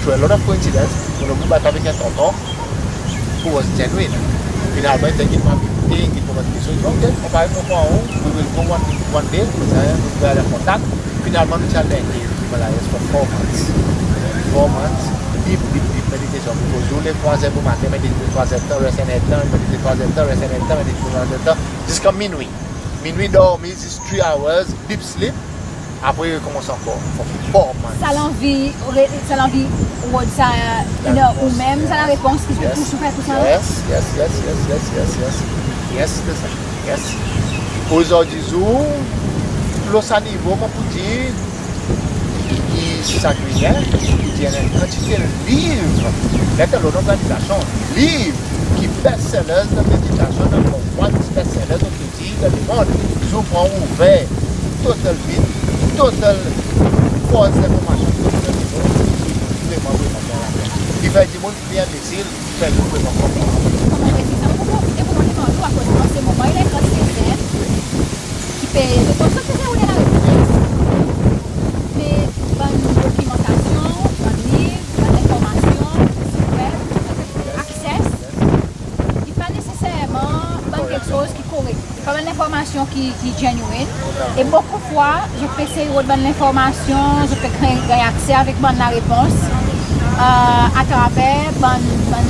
through a lot of coincidence, mon trouv bat avek en tonton who was genuine. Finalman, i te gid mwan, i gid mwan, i dir, ok, mon pa, mon pran ou, we will go one, one day, nou pe al an kontak. Finalman, nou ti al dan en cave Himalayas for four months. Four months, deep, deep, deep meditation. Tou zour lev trwa zer bomaten, meditate trwa zer tan, res en erdtan, meditate trwa zer tan, res en erdtan, meditate trwa zer tan, ziska minwi. Minwi dormi, zis three hours, deep sleep. Apre rekonmans ankor for four months. Sa lanvi, re-, sa lanvi rod sa, you know, ou menm, sa larepons ki pou pous ou fer tou sa. Yes, yes, yes. Yes, se sa. Yes. Ozordi zour, lo sa nivo, mon pou dir, i sagrinen, i dir en kantite liv, let alone lorganizasyon, liv ki best sellers dan meditasyon, number one best sellers, ok, dan lemonn, zis ou pran, ou ouver, total vit, total fors lenformasyon, total lemonn, vreman, vreman, vreman. I fer dimoun pli enbesil, fer nou vreman konpran. Konpran, se sa. Mon pou profite pour mwan demann ou, akoz an se moman i annan en kantite zenn ki pe, de tout sort ki pe rod larepons, me bann dokimantasyon, bann liv, bann lenformasyon, sit web, access, i pa neseserman bann keksoz ki korek. Pa bann lenformasyon ki, ki genuine. E bokou fwa, zot pe esey rod bann lenformasyon, zot pe ganny, ganny akse avek bann larepons, e, atraver bann, bann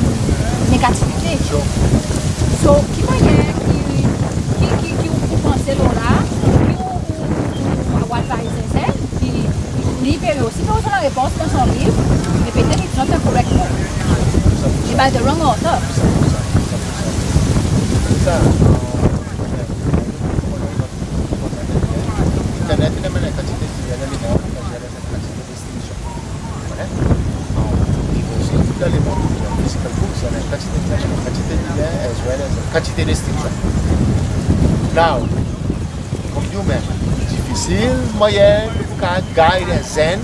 negativite. So, ki mannyer ki, ki, ki, ki ou, ou panse lo la, ki ou, ou, ou, ou advise zenn ki li pe osi bezwen larepons dan son liv, me petet it's not a correct book. Li by the wrong author. Sa, internet i anmenn en kantite dilen dan lemonn, i anmenn en kantite destriksyon. Ou konnen? An, i osi dan lemonn, physical books, i anmenn en kantite dilen, en kantite dilen, as well as en kantite destriksyon. Now, konmdi ou menm, difisil mannyer pour kapab guide en zenn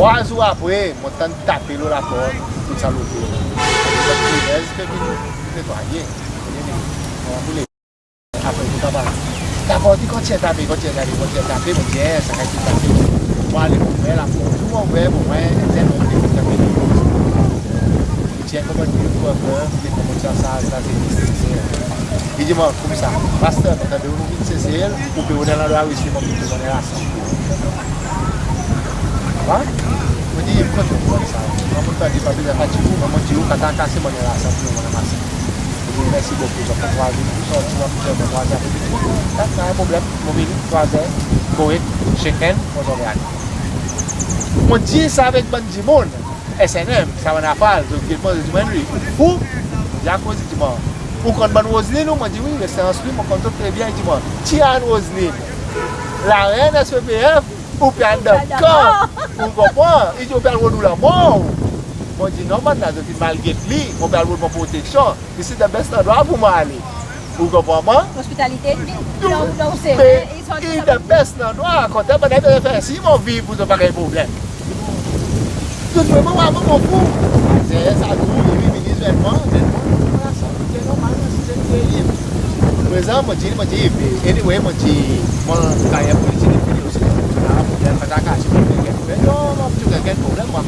Trwa zour apre, mon tann tape lo laport, tou sa louvri. Sa klinèz pe vin netwaye. Mon boule. Apre, mon kapab. Dakor, ti kontinyen tape, kontinyen tape, kontinyen tape, mon dir, sa kalite tape. Mon ale, mon ouver laport. Tou mon ouver, mon war en zenn om ki pe tape. Ti en konpannyen worker, li konpran sa, sa, sa, se, se, se. Li dir mwan koumsa, "Paster, mon tande ou vin Sesel, ou pe rod en landrwa isi, mon vin dir mon annan lasanm." Wa? Mon dir, "Kot ou konn sa?" Mwan mon dir, "Pa bezwen fatig ou, mwan mon dir ou, kan ou kase mon annan lasanm, mon annan lasanm." Mon dir, "Mersi bokou, zot konn trwa zour, sorti, mon dir, mon trwa zour apre, mon dir, pa annan problenm, mon vini, trwa zer, korek, shake hand, mon tonbe ale." Mon dir sa avek bann dimoun. S N M, Savanna Falls, zot get mwan, zot dir mwan, "Henry, ou fou?" Mon dir, "Akoz?" Li dir mwan, "Ou konn bann Roseline ou?" Mon dir, "Wi, Lekselans, wi, mon konn zot tre byen." Li dir mwan, "Ti Ann Roseline, larenn S P P F, ou pe annan kan." Ou konpran? Li dir, "Ou pe al rod ou lanmor." Mon dir, "Non, bann la, zot in mal get li, mon pe al rod mon proteksyon." This is the best landrwa pour mwan ale. Ou konpran mwan? Lospitalite, wi. Tou. Donk, donk, se, me, vre, it's the best landrwa. Kontan, bann la pe fer si mon viv pour zot pa ganny problenm. Tou vreman, mwan, mon fou. Azer sa tou, li vini zwenn mwan, zwenn mwan. Vwala sa, se normal, se, se, se, prezan, mon dir, mon dir, anyway, mon dir, mon karyer politik in fini osi. La, mon dir, pa ta kase, mon dir, non, non, pa ganny problenm, mwan,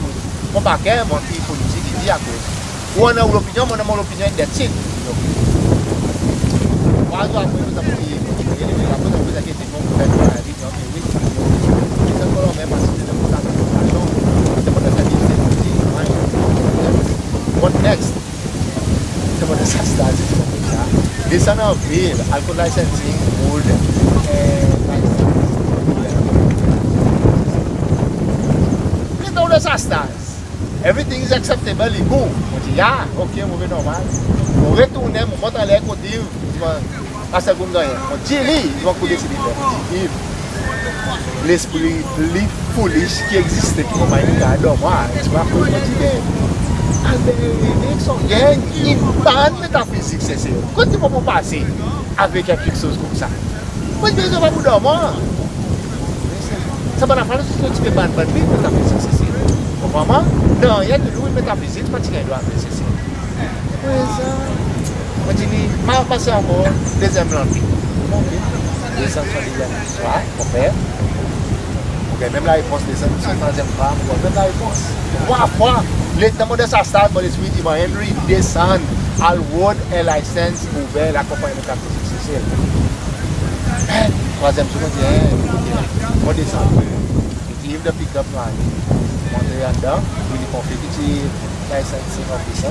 mon pa care, mon dir politik, i dir akoz. Ou annan ou lopinyon, mon annan mon lopinyon, that's it. Trwa zour apre, nou ti, apre, apre, apre, apre, mon fer sa, wi, wi. Sa, mon annan sa, mon dir, wi. What next? Se mon annan sa, sa, sa. Desann anvil, alcohol licensing, wood, eh, license. Li donn sa staz. Everything is acceptable, li gou. Mon dir, "Ya, ok, mon vin normal." Mon retournen, mon mont anler kot li, mon dir, "Paster, ou gannyen." Mon dir li, li, mon kou deside fer. Mon dir, "Lespri pli foolish ki egziste ki mon mind i kapab donn mwan." Ti mwan, mon dir, "Be, Albert René, son gang, in ban metafizik, se, se. Kot mon pou pase avek en keksoz koumsa?" Mon dir, "Zot pa pou donn mwan." Sa bann afwa la, zot ti pe bann, bann li, metafizik, se, se. Konpran mwan? Nanryen, toultan metafizik pa ti ganny drwa apresye, se. Prezan, mon dir li, "Ma, ma, se ankor dezyenm lanvi." Ok. Desann son dezyenm fwa, mon fer. Mon ganny menm larepons, desann son trwazyenm fwa, mon ganny menm larepons. Trwa fwa, letan mon dan sa staz, mon lespri dir mwan, "Henry, desann, al rod en license ouver, lakonpannyen metafizik Sesel." Trwazyenm zour, mon dir, "En, ok, mon desann." Li leave the pickup, nou ale. Mon antre andan, li konfye ki ti licensing officer.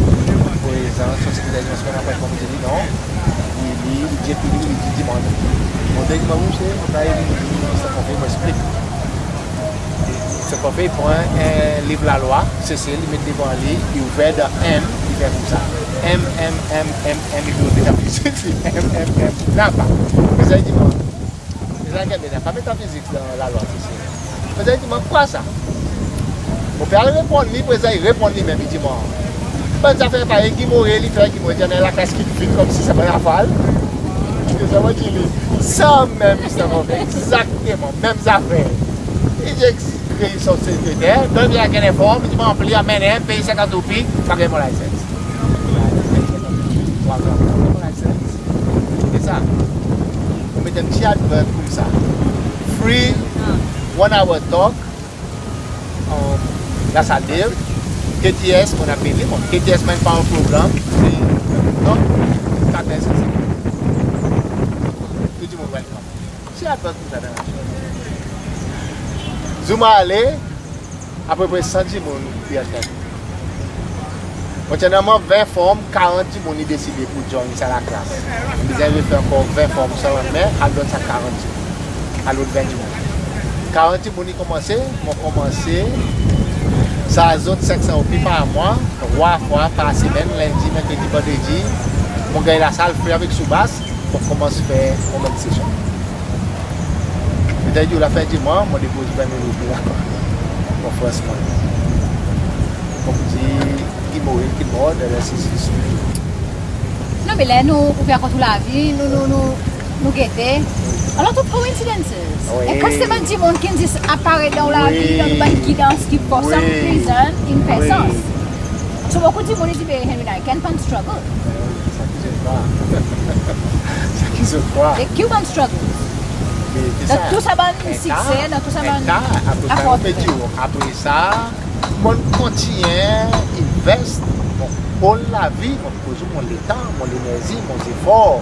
Prezan, son sekreter, mon dir, "Non." Li, li, li dir, li, li dir, "Demann." Mon dir, "Demann, mon dir, mon travay, mon dir, sa konfye, mon eksplik." Sa konfye, i pran en liv lalwa, Sesel, li met devan li, i ouver dan M, i fer koumsa. M, M, M, M, M, i pran metafizik, M, M, M, napa. Prezan, i dir mwan, "Prezan, gen, napa metafizik dan lalwa Sesel." Prezan, i dir mwan, "Kwa sa?" Mon pe al reponn li, prezan, i reponn li menm, i dir mwan, "Bann zafer parey Guy Moreau i fer, Guy Moreau i dir, annan laklas ki vid konmsi sa bann afwa." Prezan, mon dir li, "Sa menm, mister Moreau, egzakteman, menm zafer." I dir, kreye son sekreter, donn li en form, i dir, "Ranpli, anmenn, pey senkant roupi, pa ganny mon license." Mon license. Se sa. Mon met en pti advert koumsa. Free one hour talk, um, Lasal Dave, K T S, mon apel li, mon K T S Manpower Program, e, donk, kat er, senk er. Tou dimoun welcome. Pti advert koumsa dan la. Zour mon ale, apeprè san dimoun ki atann. Mon ti annan mwan ven form, karant dimoun i deside pour join sa laklas. Mon bezwen refer ankor ven form sa lannmen, al donn sa karant dimoun. Al lot ven dimoun. Karant dimoun i komanse, mon komanse, sa zot senk san roupi par mwan, trwa fwa par semenn, lendi, mèkredi, vandredi, mon ganny lasal fre avek soubas, mon konmans fer mon bann sesyon. Petèt ki lafen di mwan, mon depoz ven mil roupi la. Mon fransman, mon dir, Guy Moreau ki mor, dan lensistans. Non, me ler nou, ou pe rakont ou lavi, nou, nou, nou, nou gete. A lot of coincidences. Wi. E kan se bann dimoun ki'n zis aparet dan ou lavi, dan bann gidans ki for some reason in fer sans. So bokou dimoun i dir, be Henry Naiken pa'n struggle. Sa ki zot krwar. Sa ki zot krwar. E ki ou pa'n struggle? Dan tou sa bann sikse, dan tou sa bann... Apre sa, apre sa, mon kontinyen invest mon hol lavi, mon koz mon letan, mon lenerzi, mon zefor.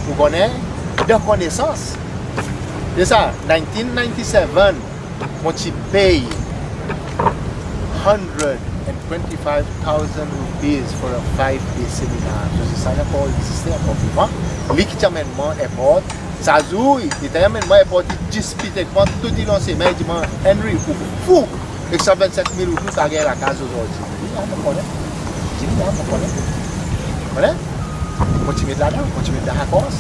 Ou konnen, dan konesans. Se sa, nineteen ninety-seven, mon ti pey hundred and twenty-five thousand rupees for a five-day seminar. So, se sa, i ankor egziste, ankor vivan. Li ki ti anmenn mwan airport. Sa zour, li ti anmenn mwan airport, i dispit ek mwan toulong semen, i dir mwan, Henry, ou fou! Ek san vennsenk mil roupi ou pa ganny lakaz ozordi. Li, a, mon konnen. Li, a, mon konnen. Konnen? Mon ti met ladan, mon ti met dan sa kors.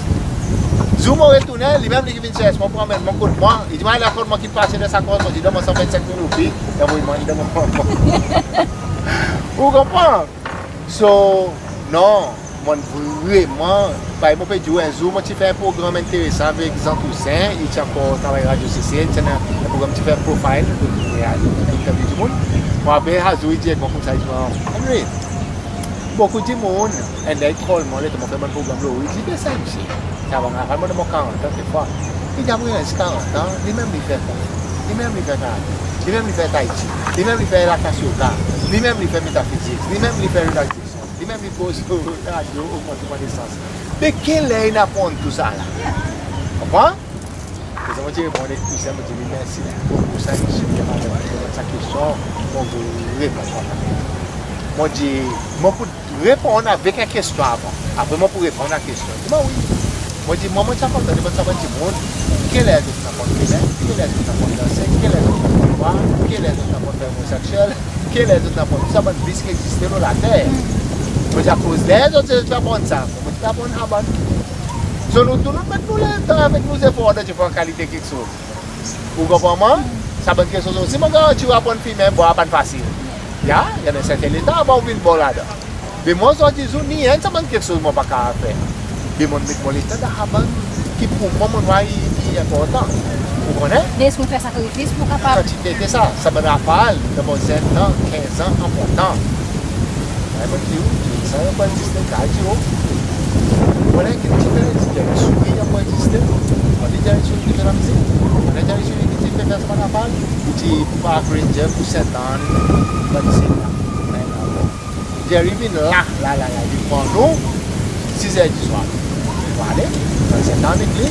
Zour mon retournen, li menm li ki vin sers mwan pour anmenn mwan kot mwan. I dir mwan, ale kot mwan ki pase dan sa kors, mon dir, donn mwan san vennsenk mil roupi, i anvoy mwan, i donn mwan. Ou konpran? So, non, mon vreman, parey mon pe dir ou, en zour mon ti fer en progranm enteresan avek Jean Toussaint, i ti ankor travay Radio C C, i ti annan en progranm ti fer profile, interview dimoun. Mon apel sa zour, i dir ek mwan koumsa, i dir mwan, Henry, bokou dimoun, and then i call mwan, letan mon fer bann progranm lo, i dir, be sa msye, sa bann afar, mon dan mon karant an, kekfwa. I dir apre karant an, li menm li fer kont, li menm li fer karate, li menm li fer tai chi, li menm li fer latas yoga, li menm li fer metafizik, li menm li fer relaxation, li menm li koz radio, ogmant konesans. Be ki ler in aprann tou sa la? Konpran? Prezan mon ti reponn ek tou senp, mon dir li mersi pour sa, ki ti demann sa kestyon, mon pou reponn kontan. Mon dir, mon pou reponn avek en kestyon avan. Apre mon pou reponn a kestyon. Li dir mwan wi. Mon dir, mwan, mon ti a kontan demann sa bann dimoun, ki ler zot in aprann fimen, ki ler zot in aprann danse, ki ler zot in aprann bwar, ki ler zot in aprann fer omoseksyel, ki ler zot in aprann tou sa bann vis ki egziste lo later. Mon dir, akoz ler zot, zot ti aprann sa, mon ti aprann sa bann. So nou tou nou met nou letan avek nou zefor dan diferan kalite keksoz. Ou konpran mwan? Sa bann keksoz osi, mon garanti ou aprann fimen bwar pa'n fasil. Ya, i annan serten letan avan ou vin bon ladan. Be mwan ozordi zour, ni enn sa bann keksoz mon pa kapab fer. Be mon met mon letan dan sa bann ki pour mwan, mon war i, i enportan. Ou konnen? Be eski ou fer sakrifis pour kapab... Kantite de sa, sa bann afal, dan mon zenn tan, kenz an, an mon tan. Ay, mon dir ou, sa ankor egziste, ka dir ou. Mon konnen ki ti fer, ti fer souri ankor egziste. Mon dir Jerry Souri ki fer lamizik. Mon konnen Jerry Souri ki ti fer sa bann afal. Ki ti park ranger pour Sainte-Anne, bann sila. Jerry vin la, la, la, la, vin pran nou, sis er diswar. Nou ale, dan Sainte-Anne avek li,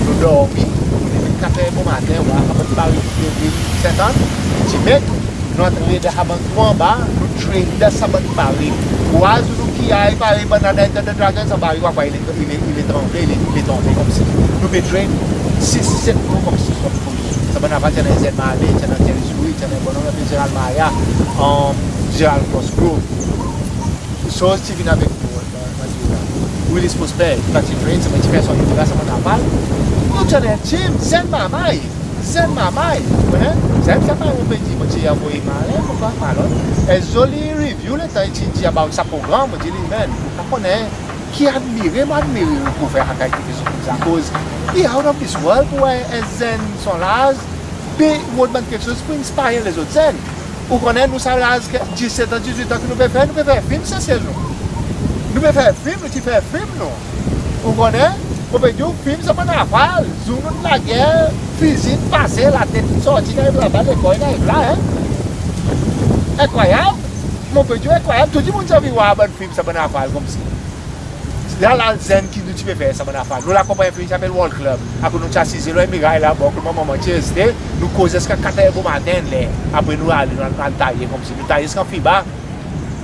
nou dormi, nou leve kat er bomaten, war sa bann barik ki vin Sainte-Anne, ti met, nou antre dan sa bann trou anba, nou train dan sa bann barik. War zour nou ki ay parey bann ladan Enter the Dragon, sa barik war, war, i, i, i etrangle, i, i tonbe konmsi. Nou pe train sis, set trou konmsi, sa bann afal, ti annan Zen Marley, ti annan Jerry Souri, ti annan bonnonm apel Gérald Maya, um, Gérald Cosgrove. Soz ti vin avek nou, mwan, mwan dir ou la. Willis Prosper, i pa ti train, sa bann ti fer son yoga, sa bann afal. Nou ti annan en team, zenn marmay, zenn marmay, ou konnen? Zenn sa pa mon pe dir, mon ti anvoye malen, mon pa malot. En zoli review letan i ti dir about sa progranm, mon dir li, man, ou pa konnen ki admire, mon admire ou pour fer sa kalite keksoz koumsa, akoz i out of this world pour en zenn son laz pe rod bann keksoz pour inspire lezot zenn. Ou konnen nou sa laz diset an, dizwit an ki nou pe fer, nou pe fer fim Sesel nou. Nou pe fer fim, nou ti fer fim nou. Ou konnen, mon pe dir ou fim sa bann afal, zour nou lager, fizi in pase, latet in sorti, in ariv laba, lekor in ariv la, en. Enkrwayab, mon pe dir ou enkrwayab, tou dimoun ti anvi war bann fim sa bann afal konmsi. La, la zenn ki nou ti pe fer sa bann afal. Nou la konpran en fim ki apel World Club. Akoz nou ti asize lo en miray la, bor kot mon manman ti reste, nou koz ziska kat er bomaten ler. Apre nou ale, nou al, al taye konmsi. Nou taye ziska fiba.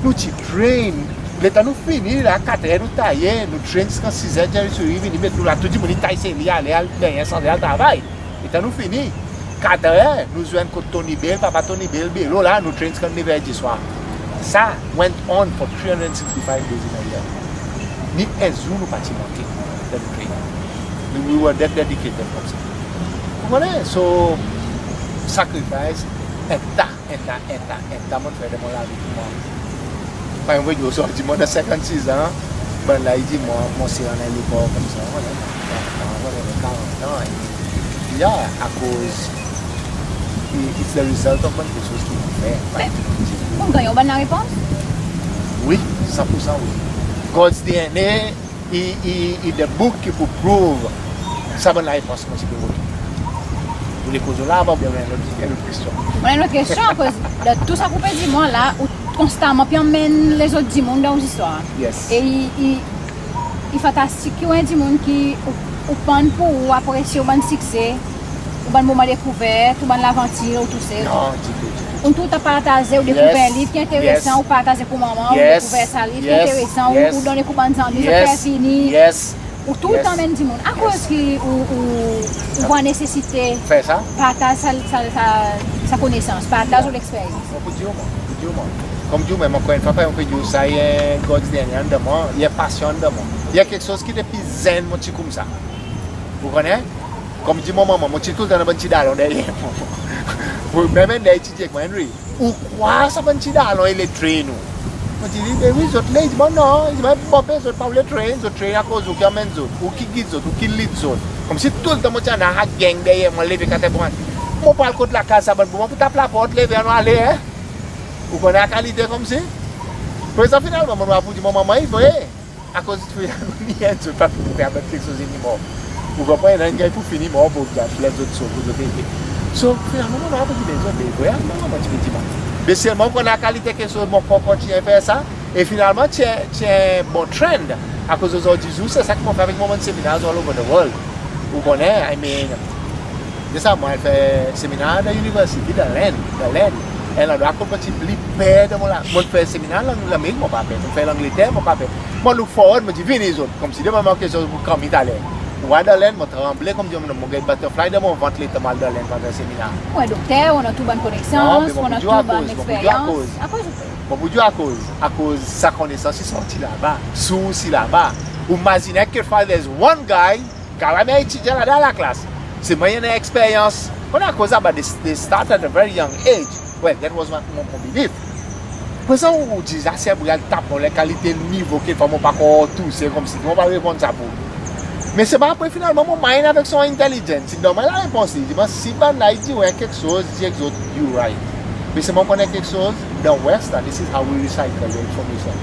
Nou ti train. Letan nou fini la, kat er nou taye, nou train ziska sis er, Jerry Souri vini met nou la, tou dimoun i tay seli, ale, al benyen, sanze, al travay. Letan nou fini, kat er, nou zwenn kot Tony Bell, papa Tony Bell, Belo la, nou train ziska nef er diswar. Sa went on for three hundred sixty-five days in a year. Ni en zour nou pa ti manke dan nou training. We were that dedicated konmsa. Ou konnen, so, sacrifice, en ta, en ta, en ta, en ta mon fer dan mon lavi pour mwan. Parey mon dir ou, sorti mwan dan senkannsis an, Bann la i dir mwan, mon ti annan lekor koumsa, mon annan, mon annan karant an, e, ya, akoz i, it's the result of bann keksoz ki mon fer. Be, ou ganny bann larepons? Wi, san pour san wi. God's D N A i, i, i the book ki pour prove sa bann larepons mon ti pe rod. Ou le koz la, oubyen en lot, en lot kestyon? Mon annan en lot kestyon, akoz dan tou sa ki ou pe dir mwan la, ou konstaman pe anmenn lezot dimoun dan ou zistwar. Yes. E i, i, i fantastik ki ou en dimoun ki ou, ou pann pour ou apresye ou bann sikse, ou bann moman dekouver, ou bann lavantir, ou tousel. Non, ditou, ditou. Ou toultan partaze, ou dekouver en liv ki enteresan, ou partaze pour manman, ou dekouver sa liv ki enteresan, ou, ou donn pour bann zanmi, zot fer vini. Yes. Ou toultan anmenn dimoun. Akoz ki ou, ou, ou war nesesite fer sa? Partaz sa, sa, sa, sa konesans, partaz ou leksperyans. Mon pou dir ou mwan, pou dir ou mwan. Konmdir ou menm, ankor en fwa, parey mon pe dir ou sa, i en God's D N A anndan mwan, i en pasyon anndan mwan. I en keksoz ki depi zenn mon ti koumsa. Ou konnen? Konmdir mon manman, mon ti toultan annan bann ti dalon deryer mwan. Menm Henry i dir avek mwan, Henry, ou krwar sa bann ti dalon i le train ou? Mon dir li, be wi, zot le. I dir mwan non, i dir mwan, bon, be zot pa oule train, zot train akoz ou ki anmenn zot, ou ki gid zot, ou ki lead zot. Konmsi toultan mon ti annan sa gang deryer mwan, leve kat er pou mwan. Mon pou al kot lakaz sa bann boug, mon pou tap laport, leve, annou ale, en. Ou konnen sa kalite konmsi? Prezan finalman mon war pour dir mon manman i vre. Akoz finalman ni en zot pa pou fer bann keksoz anymore. Ou konpran? Enn ganny pour fini mor, pour zot lef zot so, pour zot ete. So finalman mon war pour dir, be zot le vre, mon manman ti pe dir mwan. Me selman ou konnen sa kalite keksoz, mon kor kontinyen fer sa. E finalman ti, ti en bon trend. Akoz ozordi zour se sa ki mon fer avek mon bann seminar all over the world. Ou konnen, I mean, de sa mon al fer seminar dan university dan Lenn, dan Lenn. En landrwa kot mon ti pli per dan mon la, mon fer seminar Lang-, Lanmerik, mon pa per. Mon fer Langleter, mon pa per. Mon look forward, mon dir, vini zot. Konmsi demann mwan keksoz pour kanmi taler. Ou war dan Lenn, mon tranble, konmdir mon ganny butterfly dan mon vant letan mon al dan Lenn pour fer seminar. Ou en dokter, ou annan tou bann konesans, ou annan tou bann leksperyans. Akoz ou fer? Mon pou dir ou akoz. Akoz sa konesans i sorti laba, sours i laba. Ou mazinen kekfwa there's one guy, kapav menm etidyan ladan laklas. Selman i annan leksperyans. Konn akoz laba, they, they start at a very young age. Well, that was my, mon, mon belief. Prezan ou dir sa, si ou al tap dan kalite nivo kekfwa mon pa ankor touse, konmsi mon pa reponn sa pour. Me se pa apre finalman mon mind avek son intelligence i donn mwan larepons, i dir mwan, si bann la i dir ou en keksoz, dir ek zot, you right. Me selman ou konnen keksoz, dan West la, this is how we recycle the information.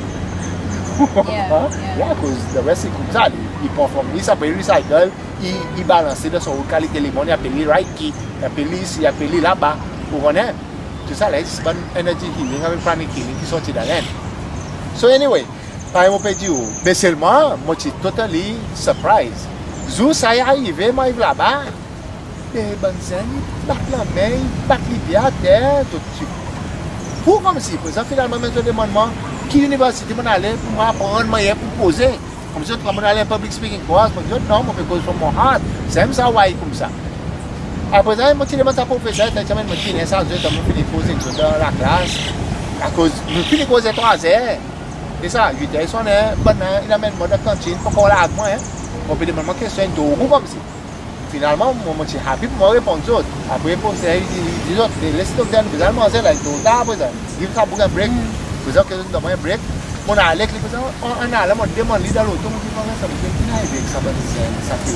Yeah, yeah. Yeah, 'cause the West i koumsa, i, i pran from East, apre i recycle, i, i balanse dan son kalite lemonn, i apel li right ki, i apel li isi, i apel li laba, ou konnen. Tou sa la, i zis bann energy healing avek pranic healing ki sorti dan Lenn. So anyway, parey mon pe dir ou, me selman mon ti totally surprise. Zour sa i arive, mon ariv laba, e bann zenn i bat lanmen, i bat lipye ater, zot ti fou konmsi. Prezan finalman menm zot demann mwan ki university mon ale pour mon aprann mannyer pour koze. Konmsi zot krwar mon al en public speaking course, mon dir zot non, mon pe koz from mon heart. Zot enmen sa, why koumsa. Apre sa mon ti demann sa profeser, ti anmenn mwan diner sa, zot, mon fini koz ek zot dan laklas. Akoz nou fini koz trwa zer. E sa, uit er i sonnen, bann la in anmenn mwan dan kantin, pa ankor larg mwan, en. Mon pe demann mwan kestyon, in tourou konmsi. Finalman mon, mon ti happy pour mon reponn zot. Apre profeser i dir, i dir zot, be les zot, nou bezwen al manze la, i tor tar prezan. Give sa boug en break. Prezan, ok, zot donn mwan en break. Mon ale ek li, prezan, an, an alan mon demann li dan loto, mon dir, prezan, sa, ki arive ek sa bann zenn sa ki,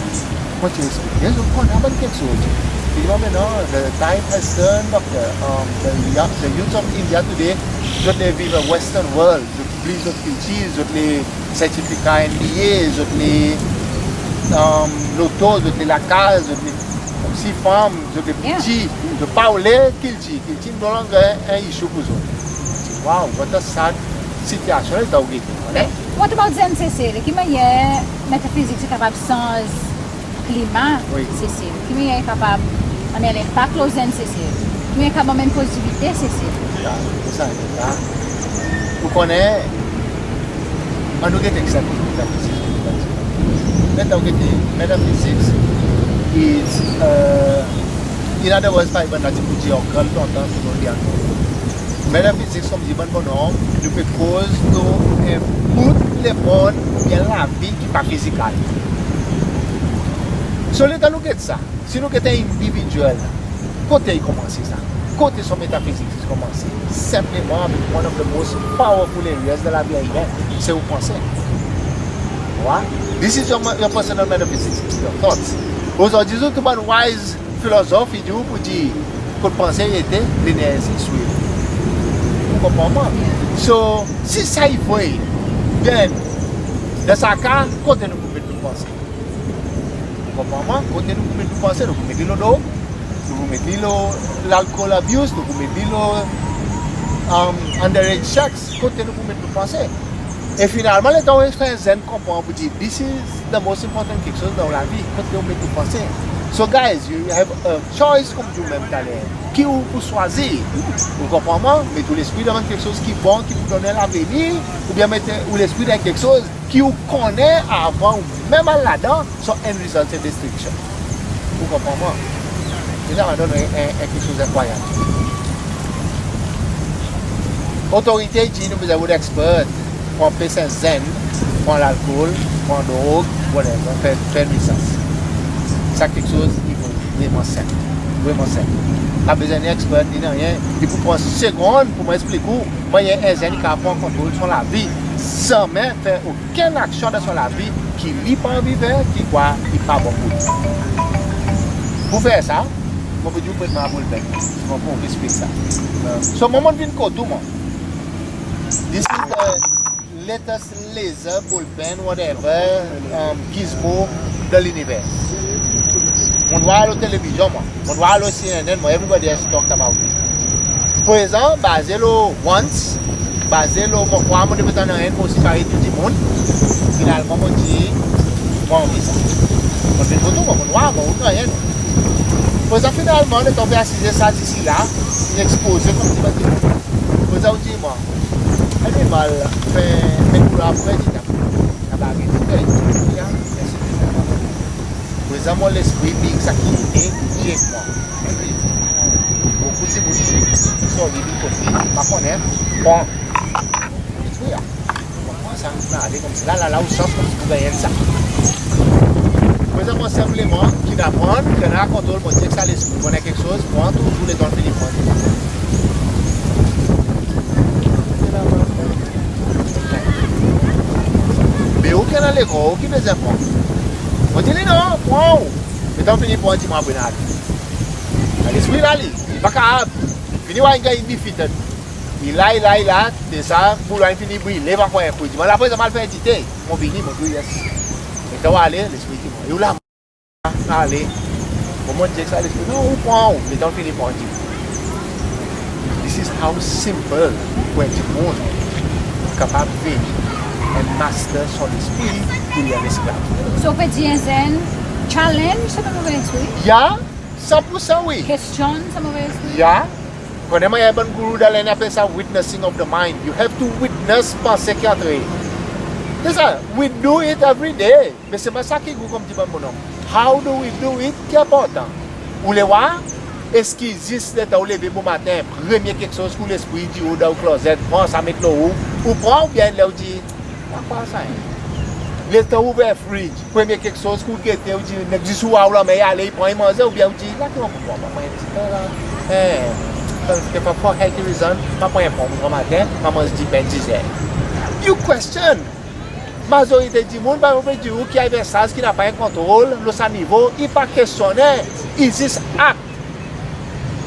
mon ti eksplike zot, konn sa bann keksoz. I dir mwan, me non, the time has turned, doctor. Um, the young, the youth of India today, zot le viv a Western world. Zot bliy zot kiltir, zot le sertifika N B A, zot le, um, loto, zot le lakaz, zot le, konmsi, fanm, zot le pti, zot pa oule kiltir. Kiltir no longer en issue pour zot. Wow, what a sad situation letan ou gete, konnen? What about zenn Sesel? Ki mannyer metafizik i kapab sanz klima Sesel? Ki mannyer i kapab annan lenpak lo zenn Sesel? Ki mannyer i kapab anmenn pozitivite Sesel? Ya, se sa, se sa. Ou konnen, annou gete kisa ki metafizik. Letan ou gete, metafizik is, uh, in other words, pa ivan la ti pou dir ankor lontan, se pou dir ankor. Metafizik, konmdir bann bonom, nou pe koz lo en bout lemonn oubyen lavi ki pa fizikal. So letan nou get sa, si nou get en individyel, kote i konmanse sa? Kote son metafizik i konmanse? Senpleman avek one of the most powerful areas dan lavi imen, se ou panse. This is your, your personal metaphysics, your thoughts. Ozordi zot tou bann wise filozof i dir ou pour dir kot panse i ete, lenerzi i swiv. Ou konpran mwan? So, si sa i vre, then, dan sa ka, kote nou pou met nou panse? Ou konpran mwan? Kote nou pou met nou panse? Nou pou met li lo drog, nou pou met li lo lalkol abuse, nou pou met li lo, um, underage sex. Kote nou pou met nou panse? E finalman, letan ou fer zenn konpran pour dir, this is the most important keksoz dan ou lavi, kote ou met ou panse. So guys, you have a choice, konmdi ou menm taler. Ki ou pou swazir? Ou konpran mwan? Met ou lespri dan bann keksoz ki bon, ki pou donn lavenir, oubyen met ou lespri dan keksoz ki ou konnen avan ou menm al ladan, son end result se destriksyon. Ou konpran mwan? Se sa, mon donn en, en, en keksoz enkrwayab. Otorite i dir nou bezwen rod expert, pran pes en zenn, pran lalkol, pran drog, whatever, fer, fer nwizans. Sa keksoz i vreman senp, vreman senp. Pa bezwen ni expert ni nanryen. I pou pran segonn pour mwan eksplik ou mannyer en zenn i kapab pran kontrol son lavi, zanmen fer okenn aksyon dan son lavi ki li pa anvi fer, ki krwar i pa bon pour li. Pour fer sa, mon pou dir ou pret mwan boulpen, mon pou eksplik sa. So, mwan, mon vin kot ou mwan. This is the latest laser, boulpen, whatever, um, gizmo dan liniver. Mon war lo televizyon mwan, mon war lo C N N mwan, everybody has talked about it. Prezan, baze lo wants, baze lo mon krwar mon devret annan enn pour separe tou dimoun, finalman mon dir mon anvi sa. Mon vin kot ou, mon war, mon war, mon war, prezan finalman, letan ou pe asize sa, disi la, i ekspoze konmsi bann dimoun. Prezan ou dir mwan, animal, fen, fen koulor apre, ti tap. Sa bagay ti fer, ya, mersi. Prezan mon lespri, big sa ki ete, i ek mwan. Bokou dimoun, sorry, big kote, pa konnen, bon. Lespri, ya. Konpran sa, nou ale konmsi la, la, la, ou sans konmsi pou ganny sa. Prezan mon senpleman, ki'n aprann, ki annan kontrol, mon dir ek sa lespri, konnen keksoz, pran tou, tou letan fini pran. Me ou ki annan lekor, ou ki bezwen pran. Mon dir li non, pran ou. Letan fini pran, dir mwan, Bernard. Lespri la, li, li pa kapab. Fini war in ganny defeated. I la, i la, i la, deza, boul in fini brile, pa pran en kou. Dir mwan, la prezan mon al fer dite. Mon vini, mon dir yes. Letan ou ale, lespri dir mwan, e ou la? Ale. Bon, mon dir ek sa lespri, non, ou pran ou, letan fini pran, dir. This is how simple pour en dimoun kapab vin en master son lespri ki li en lesklav. So, ou pe dir en zenn, challenge sa bann move lespri? Ya, san pour san wi. Kestyonn sa move lespri? Ya. Ou konnen mannyer bann gourou dan Lenn i apel sa witnessing of the mind. You have to witness panse ki antre. Se sa, we do it every day. Me se pa sa ki gou konmdi bann bonom. How do we do it ki enportan. Ou le war? Eski zis letan ou leve bomaten, premye keksoz ki ou lespri dir ou dan ou klozet, pran sa, met lo ou, ou pran, oubyen ler ou dir, pa krwar sa, en. Letan ou ouver fridge, premye keksoz ki ou gete, ou dir, nek zis ou war ou lanmen i ale, i pran, i manze, oubyen ou dir, la ki mon pou pran, pa pran en pti pe la. En, kekfwa for healthy reason, pa pran en ponm bomaten, pa manz dipen dizer. You question. Mazorite dimoun, pa egzanp, dir ou ki i arive, saz ki napa en kontrol lo sa nivo, i pa kestyonnen, i zis act.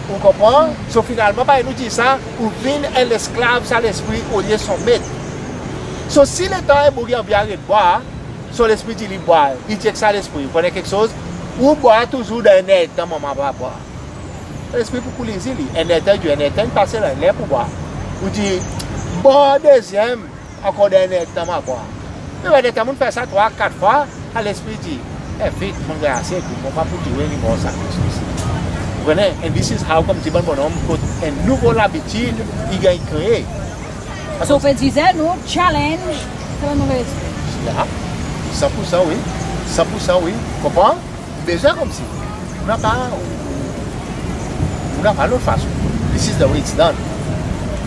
Ou konpran? So finalman, parey nou dir sa, ou vin en lesklav sa lespri olye son met. So si letan en boug i anvi aret bwar, son lespri dir li bwar, i dir ek sa lespri, ou konnen keksoz, ou bwar touzour dan en erdtan, mwan mon pa bwar. Lespri pou koulizir li, en erdtan, i dir en erdtan i pase la, ler pou bwar. Ou dir, bwar dezyenm, ankor dan en erdtan mon a bwar. Me by the time ou'n fer sa trwa, kat fwa, sa lespri dir, e, fit, mon ganny ase, mon pa pou dir ou anymore sa keksoz. Ou konnen, and this is how, konmdi bann bonom, kot en nouvo labitid i ganny kree. So ou pe dir nou challenge sa bann move lespri. Ya, san pour san wi. San pour san wi. Konpran? Bezwen konmsi. Ou napa, ou napa lot fason. This is the way it's done.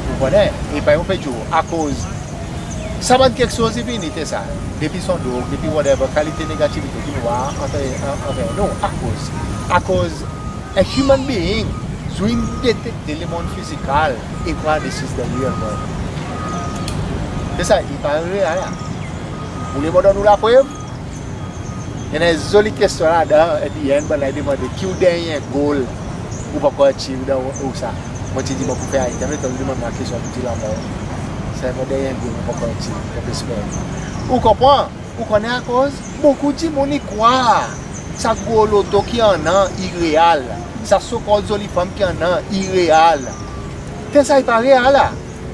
Ou konnen? E pa mon pe dir ou, akoz sa bann keksoz i vini, te sa, depi son drog, depi whatever, kalite negativite ki nou war antre, an, anver nou, akoz, akoz a human being, zis in detekte lemonn fizikal, i krwar this is the real world. Se sa, i pa real la. Ou le mon donn ou laprev? I annan en zoli kestyon ladan, at the end, bann la i demande ki ou dernyen goal ou pa ankor achieve dan ou sa. Mon ti dir mon pou fer item, letan ou demann mwan kestyon, mon dir lanmor. Sa mon dernyen goal mon pa ankor achieve, mon pe esper. Ou konpran? Ou konnen akoz? Bokou dimoun i krwar sa gro loto ki annan i real. Sa so-called zoli fanm ki annan i real. Tel sa i pa real la.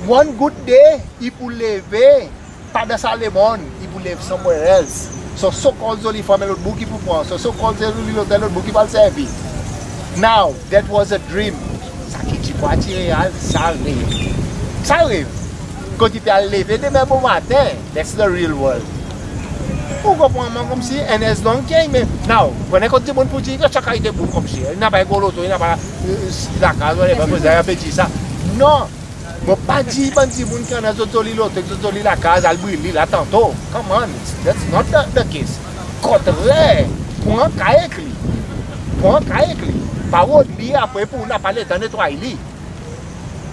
One good day, i pou leve, pa dan sa lemonn, i pou lev somewhere else. So so-called zoli fanm en lot bout ki pou pran, so so-called zoli loto en lot bout ki pou al servi. Now, that was a dream. Sa ki ti krwar ti real, sa rev. Sa rev. Kot i pe al leve demen bomaten, that's the real world. Ou konpran mwan? Konmsi, and as long ki i me, now, konnen kot dimoun pou dir, sa kalite boug konmsi, i napa en gro loto, i napa, e, lakaz, whatever, prezan i pe dir sa. Non. Mon pa dir bann dimoun ki annan zot zoli loto, zot zoli lakaz, al bril li la tanto. Come on, that's not the, the case. Kontrer, pran kay ek li. Pran kay ek li. Pa rod li apre pour ou napa letan netway li.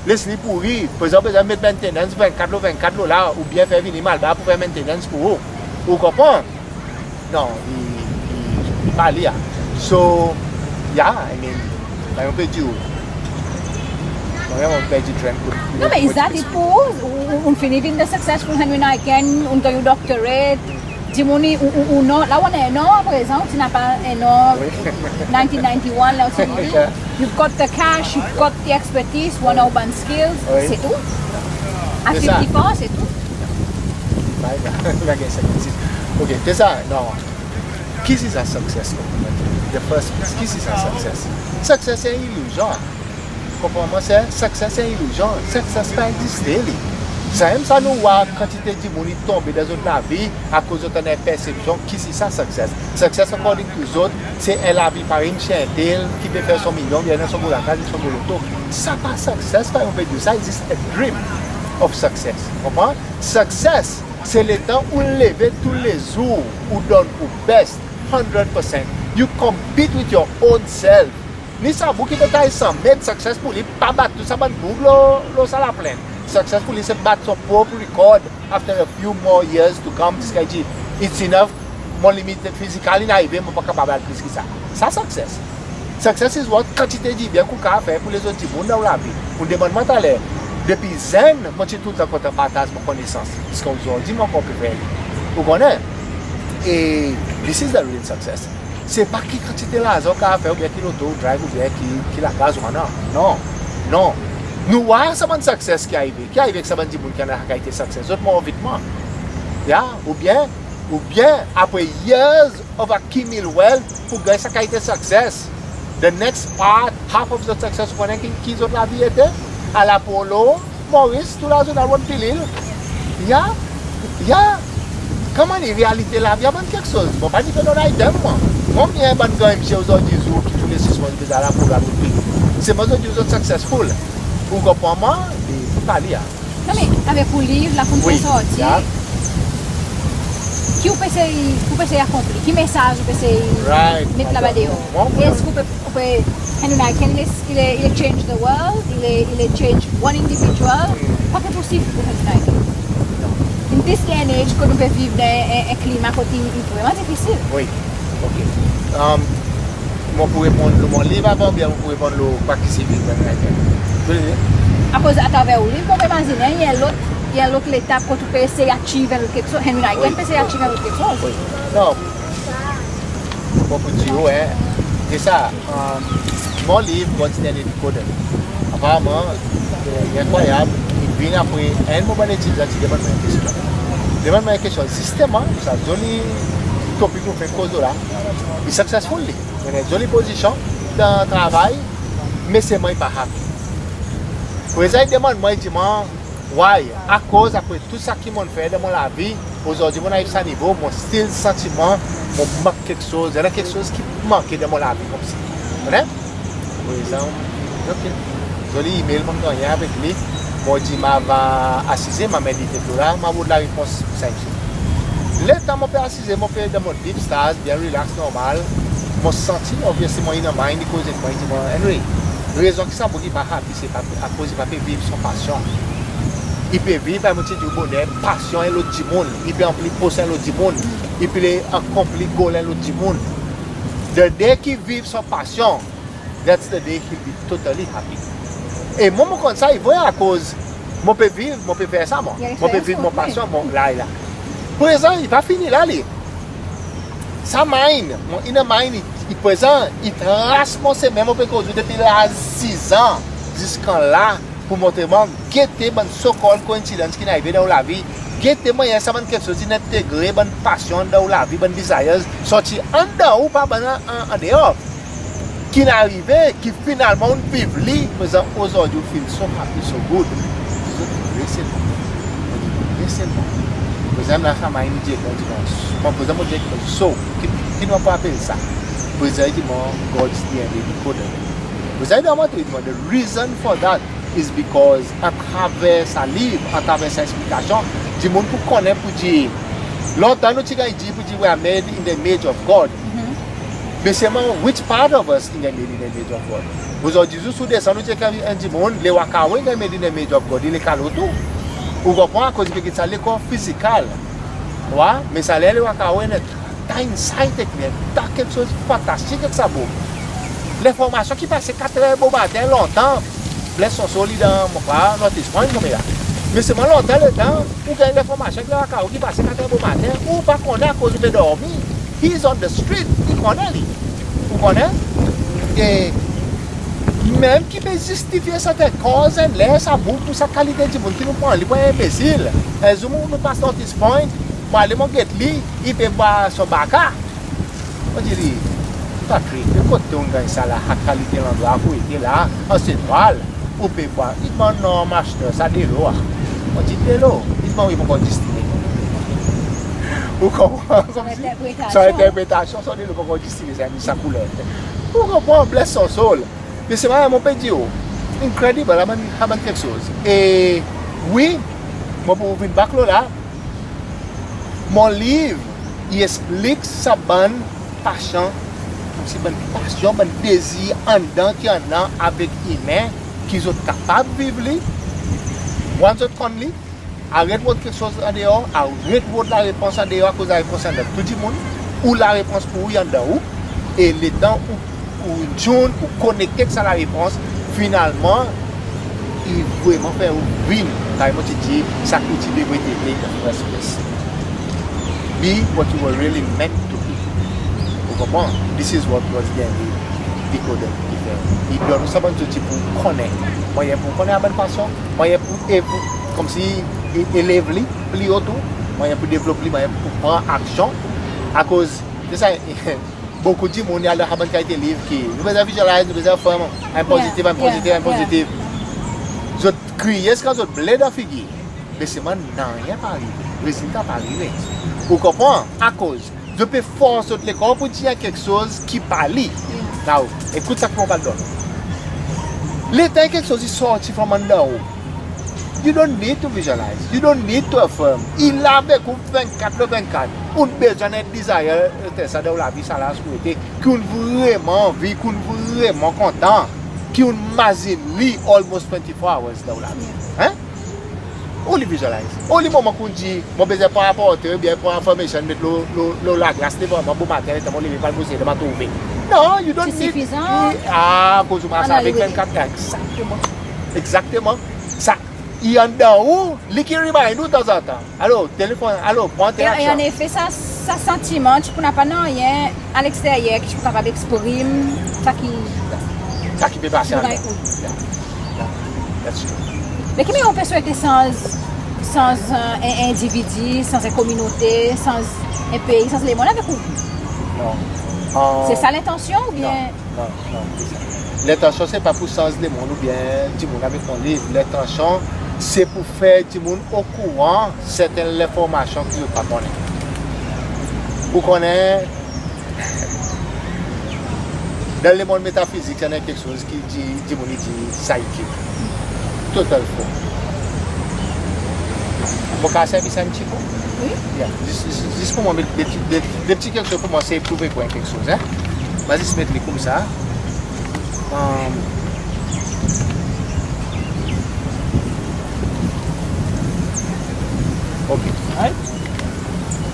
Les li pouri. Prezan, prezan, met maintenance vennkat lo vennkat lo la, oubyen fer vini malbar pour fer maintenance pour ou. Ou konpran? Non, i, i, i pa li a. So, yeah, I mean, mannyer mon pe dir ou, mannyer mon pe dir trend. Non, me is that it pour ou? Ou, ou, ou'n fini vin the successful Henry Nyken, ou'n ganny ou doctorate, dimoun i, ou, ou, ou non, la ou annan en non aprezan, ou ti napa en non nineteen ninety-one, la ou ti vini. You've got the cash, you've got the expertise, ou annan ou bann skills, se tou. A fifty-four, se tou. Bay, bay, bay, sa ki ti. Ok, se sa, non. Kisisa success, non? The first piece, kisisa success? Success se en ilizyon. Konpran mwan, se, success se en ilizyon. Success pa egziste li. Sanmenm sa nou war kantite dimoun i tonbe dan zot lavi akoz zot annan en persepsyon kisisa success. Success, according to zot, se en lavi parey msye entel ki pe fer son milyon, i annan son gro lakaz, son gro loto. Sa pa success, pa, mon pe dir sa, it's just a dream of success. Konpran? Success, se letan ou leve toulezour, ou donn ou best, hundred percent. You compete with your own self. Ni sa boug ki pe tay san met, success pour li pa bat tou sa bann boug lo, lo sa laplenn. Success pour li se bat son prop record after a few more years to come, ki i dir, it's enough, mon limit fizikal in arive, mon pa kapab al plis ki sa. Sa success. Success is what, kantite dibyen ki ou kapab fer pour lezot dimoun dan ou lavi. Ou demann mwan taler, depi zenn, mon ti toultan kontan partaz mon konesans. Ziska ozordi mon ankor pe fer li. Ou konnen? E this is the real success. Se pa ki kantite larzan ou kapab fer, oubyen ki loto ou drive, oubyen ki, ki lakaz ou annan. Non. Non. Nou war sa bann success ki arive. Ki arive ek sa bann dimoun ki annan sa kalite success? Zot mor vit mwan. Ya, oubyen, oubyen apre years of accumul wealth pour ganny sa kalite success, the next part, half of zot success, ou konnen ki, ki zot lavi ete? Al Apollo, Maurice, tou lazournal rod pilil. Ya, ya. Konman i realite lavi, a bann keksoz. Bon, pa ni pe donn item mwan. Konbyen bann gran msye ozordi zour ki tou le sis mwan zot bezwen al Apollo rod pilil? Se mwan zot dir zot successful. Ou konpran mwan? E pa li a. Non, me avek ou liv la ki pe sorti, ki ou pe esey, ki ou pe esey akonpli? Ki mesaz ou pe esey met laba deor? Eski ou pe, ou pe, Henry Nyken, il a, il a, il a change the world, il a, il a change one individual. Pa pe posib pour Henry Nyken. In this day and age, kot nou pe viv dan en, en klima kot i, i vreman difisil. Wi. Ok. Um, mon pou reponn lo mon liv avan, oubyen mon pou reponn lo pa ki sivil Henry Nyken? Akoz atraver ou liv, mon pe imazinen i annan lot, i annan lot letap kot ou pe esey achieve en lot keksoz. Henry Nyken pe esey achieve en lot keksoz. Wi. Non. Mon pou dir ou, en, se sa, um, mon liv, God's Dead Encoder. Aparamman, i enkrwayab, i vin apre enn mon bann etidyan ti demann mwan en kestyon. Demann mwan en kestyon, zisteman, sa zoli topik ou pe koz lo la, i successful li. I annan zoli pozisyon dan travay, me selman i pa happy. Prezan i demann mwan, i dir mwan, why? Akoz apre tou sa ki mon'n fer dan mon lavi, ozordi mon'n ariv sa nivo, mon still santi mwan mon mank keksoz, i annan keksoz ki manke dan mon lavi konmsi. Konnen? Prezan, ok. Zoli email mon'n gannyen avek li, mon dir mon ava asize, mon a medite lo la, mon a rod larepons sa isi. Letan mon pe asize, mon pe dan mon deep stars, byen relax, normal. Mon santi, obviously, mon inner mind i koz ek mwan, i dir mwan, Henry, rezon ki sa boug i pa happy, se pa, akoz i pa pe viv son pasyon. I pe viv, parey mon ti dir ou boner, pasyon en lot dimoun. I pe anpli pos en lot dimoun. I pe akonpli gol en lot dimoun. The day ki viv son pasyon, that's the day he'll be totally happy. E mwan mon konn sa i vre, akoz mon pe viv, mon pe fer sa mwan. Mon pe viv mon pasyon, mon la, la. Prezan i pa fini la li. Sa mine, mon inner mine, i, i prezan, i tras mon semen, mon pe koz ou depi laz sizan ziskan la, pour montre mwan, gete bann so-called coincidence ki'n arive dan ou lavi. Gete mannyer sa bann keksoz in entegre bann pasyon dan ou lavi, bann desires sorti andan ou, pa bann an, an, andeor. Ki'n arive, ki finalman ou'n viv li, prezan ozordi ou feel so happy, so good. Prezan ou dir, "Bless the Lord." Prezan la sa mine i dir, mon dir, "Bon, prezan mon dir, so, ki, ki nou pou apel sa?" Prezan i dir mwan, "God's D N A decoder." Prezan i dir mwan, the reason for that is because atraver sa liv, atraver sa eksplikasyon, dimoun pou konnen pour dir, lontan nou ti ganny dir pour dir we are made in the image of God. Me selman, which part of us in the made in the image of God? Ozordi zour si ou desann, ou dir en dimoun, Leroy Caron i ganny made in the image of God, i lekal ou tou. Ou konpran? Akoz i pe get sa lekor fizikal. Wa, me sa ler Leroy Caron i annan ta insight ek li, ta keksoz fantastik ek sa boug. Lenformasyon ki pase katrer bomaten lontan, bless son soul, i dan mon pa North East Point konmela. Me selman lontan letan ou ganny lenformasyon ek Leroy Caron ki pase katrer bomaten, ou pa konnen akoz ou pe dormi. He's on the street, i konnen li. Ou konnen? E menm ki pe zistifye serten cause and effect, sa boug, pour sa kalite dimoun ki nou pran li pour en enbesil. En zour mon, nou pas North East Point, mon ale mon get li, i pe bwar son baka. Mon dir li, "Patrick, de kote ou'n ganny sa la, sa kalite landrwa pour ou ete la, Anse Etoile, ou pe bwar?" I dir mwan, "Non, master, sa delo a." Mon dir, "Delo?" I dir mwan, "Wi, mon pa ankor distile." Ou konpran? Son enterpretasyon. Son enterpretasyon, son delo pa ankor distile, sa, sa kouler. Ou konpran? Bless son soul. Me selman mon pe dir ou, incredible, sa bann, sa bann keksoz. E wi, mon pou vin back lo la, mon liv i eksplik sa bann pasyon, konmsi bann pasyon, bann dezir andan ki annan avek imen, ki zot kapab viv li, once zot konn li, aret rod keksoz andeor, aret rod larepons andeor, akoz larepons andan tou dimoun, ou larepons pour ou i andan ou, e letan ou, ou tune, ou konekte ek sa larepons, finalman, i vreman fer ou vin, parey mon ti dir, sa ki ou ti devret ete in the first place. Be what you were really meant to be. Ou konpran? This is what God's D N A decoder i fer. I donn ou sa bann zouti pour konnen. Mannyer pour konnen sa bann pasyon, mannyer pour ev-, konmsi e-, elev li pli o tou, mannyer pour devlop li, mannyer pour pran aksyon. Akoz, se sa, bokou dimoun i al dan sa bann kalite liv ki, nou bezwen visualize, nou bezwen affirm, I'm positive, I'm positive, I'm positive. Zot kriye ziska zot ble dan figir. Me selman nanryen pa arive. Rezilta pa arive. Ou konpran? Akoz zot pe fors zot lekor pour dir en keksoz ki pa li. Now, ekout sa ki mon pral donn. Letan keksoz i sorti from andan ou, you don't need to visualize. You don't need to affirm. I la avek ou vennkat lo vennkat. Ou'n bezwen en desire, e, sa dan ou lavi, sa la, sa ou ete, ki ou'n vreman anvi, ki ou'n vreman kontan, ki ou'n mazin li almost twenty-four hours dan ou lavi. Hein? Ou li visualize. Ou li moman ki ou'n dir, mon bezwen pran aport, oubyen pran affirmation, met lo, lo, lo laglas devan mwan bomaten, letan mon leve, pa bezwen demann trouve. Non, you don't need. Ti sifizan. Ah, koz ou mars avek vennkat. Egzakteman. Egzakteman. Sa i andan ou, li ki remind ou tanzantan. Alor, telefon, alor, pran aksyon. E, e anefe, sa, sa santiman, ti pou napa nanryen a leksteryer ki ti pou kapab eksprim sa ki, sa ki pe pase andan. Yeah. Yeah. That's true. Me ki mannyer ou pe swete sanz, sanz, e, en endividi, sanz en kominote, sanz en pei, sanz lemonn avek ou? Non. Se sa lentansyon oubyen? Non, non, non, se sa. Lentansyon se pa pour sanz lemonn oubyen dimoun avek mon liv. Lentansyon se pour fer dimoun okouran serten lenformasyon ki zot pa konnen. Ou konnen, dan lemonn metafizik, i annan keksoz ki dir, dimoun i dir psychic. Total fo. Mon kapab servi sa en pti kou? Wi. Yeah. Zis, zis, zis pour mwan, de, de, de, de pti keksoz pour mwan, se prouve en keksoz, en. Mon zis met li koumsa. Am, OK. Right?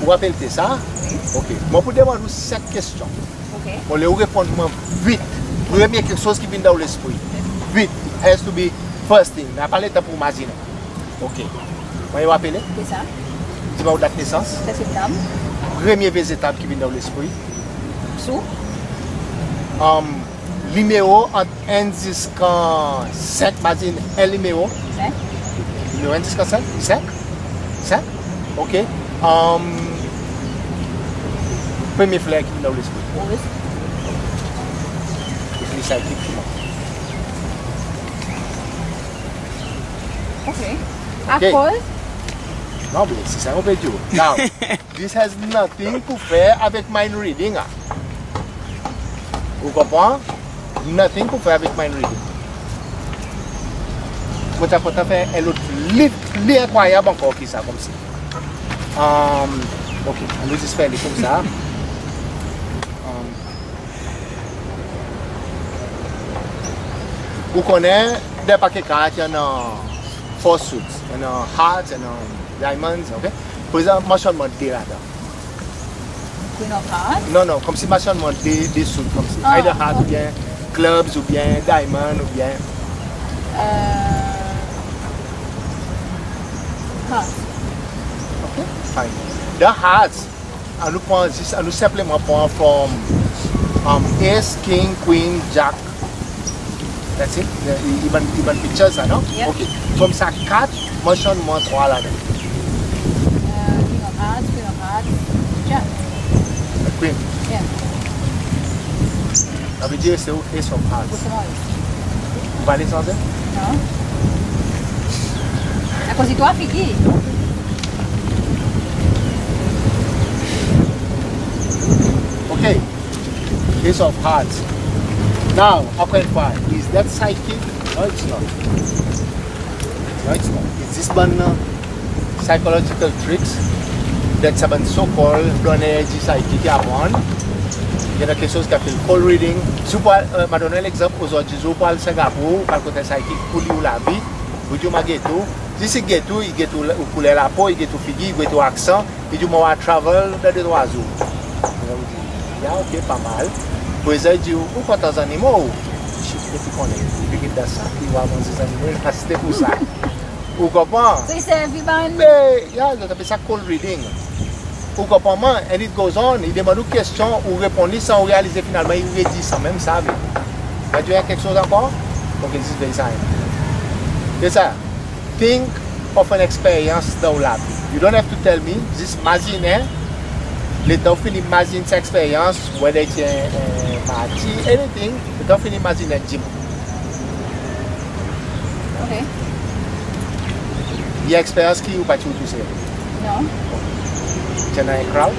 Ou apel Tessa? Wi. OK. Mon pou demann ou senk kestyon. OK. Bon, le ou reponn mwan vit. Premye keksoz ki vin dan ou lespri. Vit. It has to be first thing. Napa letan pour mazinen. OK. Mwan, ou apele? Tessa. Dir mwan ou dat nesans? Tessa Septanm. Premye vezetab ki vin dan ou lespri? Sou. Um, nimero ant enn ziska senk, mazin en nimero. Senk. Nimero enn ziska senk? Senk? Senk? OK. Um, premye fler ki vin dan ou lespri? Roz. Ou fini sa ekip ki mwan. OK. OK. Akoz? Non, be, se sa mon pe dir ou. Now, this has nothing to fer avek mind reading, ah. Ou konpran? Nothing pou fer avek mind reading. Mon ti a kontan fer en lot pli, pli enkrwayab ankor ki sa, konmsi. Um, OK, annou zis fer li koumsa. Um, ou konnen, dan paket kart, i annan four suits, i annan hearts, i annan diamonds, OK? Prezan, mansyonn mwan de ladan. Queen of Hearts? Non, non, konmsi mansyonn mwan de, de suit konmsi. Ah, either heart, OK, oubyen clubs, oubyen diamond, oubyen... Euh, hearts. OK, fine. Dan hearts, annou pran zis, annou senpleman pran from, um, ace, king, queen, jack. That's it. I, i bann, i bann pictures sa, non? Yep. OK. From sa kat, mansyonn mwan trwa ladan. Euh, King of Hearts, Queen of Hearts, Jack. The Queen. Yeah. Sa vedir se ou Ace of Hearts. Ou pa le sanze? Non. Akoz i trwa figir. OK. Ace of Hearts. Now, ankor enn fwa, is that psychic? No, it's not. No, it's not. It's just bann, uh, psychological tricks that sa bann so-called donn energy psychic i aprann. I annan keksoz ki apel cold reading. Si ou pou al, euh, mon a donn en legzanp, ozordi zour ou pou al Singapore, ou pou al kot en psychic pou lir ou lavi, ou dir ou, mon a get ou, zis i get ou, i get ou, ou kouler lapo, i get ou figir, i get ou aksan, i dir ou, mon a travel dan de trwa zour. Ou dir, ya, OK, pa mal. Prezan i dir ou, ou kontan zannimo ou? Shit, ki ti konnen. I vin get dan sa, i war manze zannimo, i aste pour sa. Ou konpran? So i servi bann... Be, ya, zot apel sa cold reading. Ou konpran mwan? And it goes on. I demann ou kestyon, ou reponn li san ou realize finalman i redir sanmenm sa, be. Ou a dir keksoz ankor? OK, zis vey sa. Se sa. Think of an experience dan ou lavi. You don't have to tell me, zis mazinen. Letan ou fini mazin sa eksperyans, whether it's a, a party, anything, letan ou fini mazinen, dir mwan. OK. I annan eksperyans ki ou pa ti ou tousel? Non. Ti annan en crowd?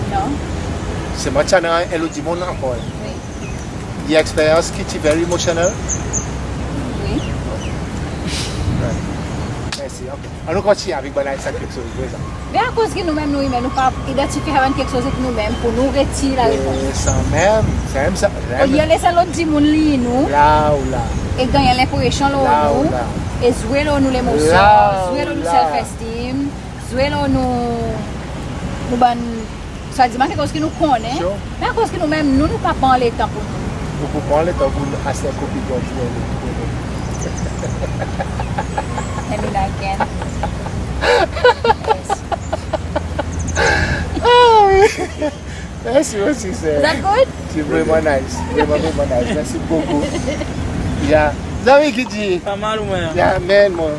Non. Selman ti annan en lot dimoun ankor? Wi. I annan eksperyans ki ti very emotional? Wi. Right. Mersi, OK. Annou kontinyen avek bann sa keksoz, prezan. Me akoz ki nou menm nou imen, nou pa idantifye sa bann keksoz ek nou menm pour nou retir larepons? E sanmenm, sanmenm sa, olye les lot dimoun lir nou. La, ou la. E ganny lenpresyon lo nou. La, ou la. E zwe lo nou lemosyon, la, zwe lo nou, la, self esteem, zwe lo nou, nou bann, sa dir bann keksoz ki nou konnen. Sure. Me akoz ki nou menm, nou, nou pa pran letan pour nou. Ou pou pran letan pour nou aste en kopi dwet pour nou. Let me know again. Yes. Ah, wi. Mersi, mersi, se... Is that good? Se vreman nice. Vreman, vreman nice. Mersi bokou. Ya. Zanmi ki dir? Pa mal ou menm? Ya, man, mon.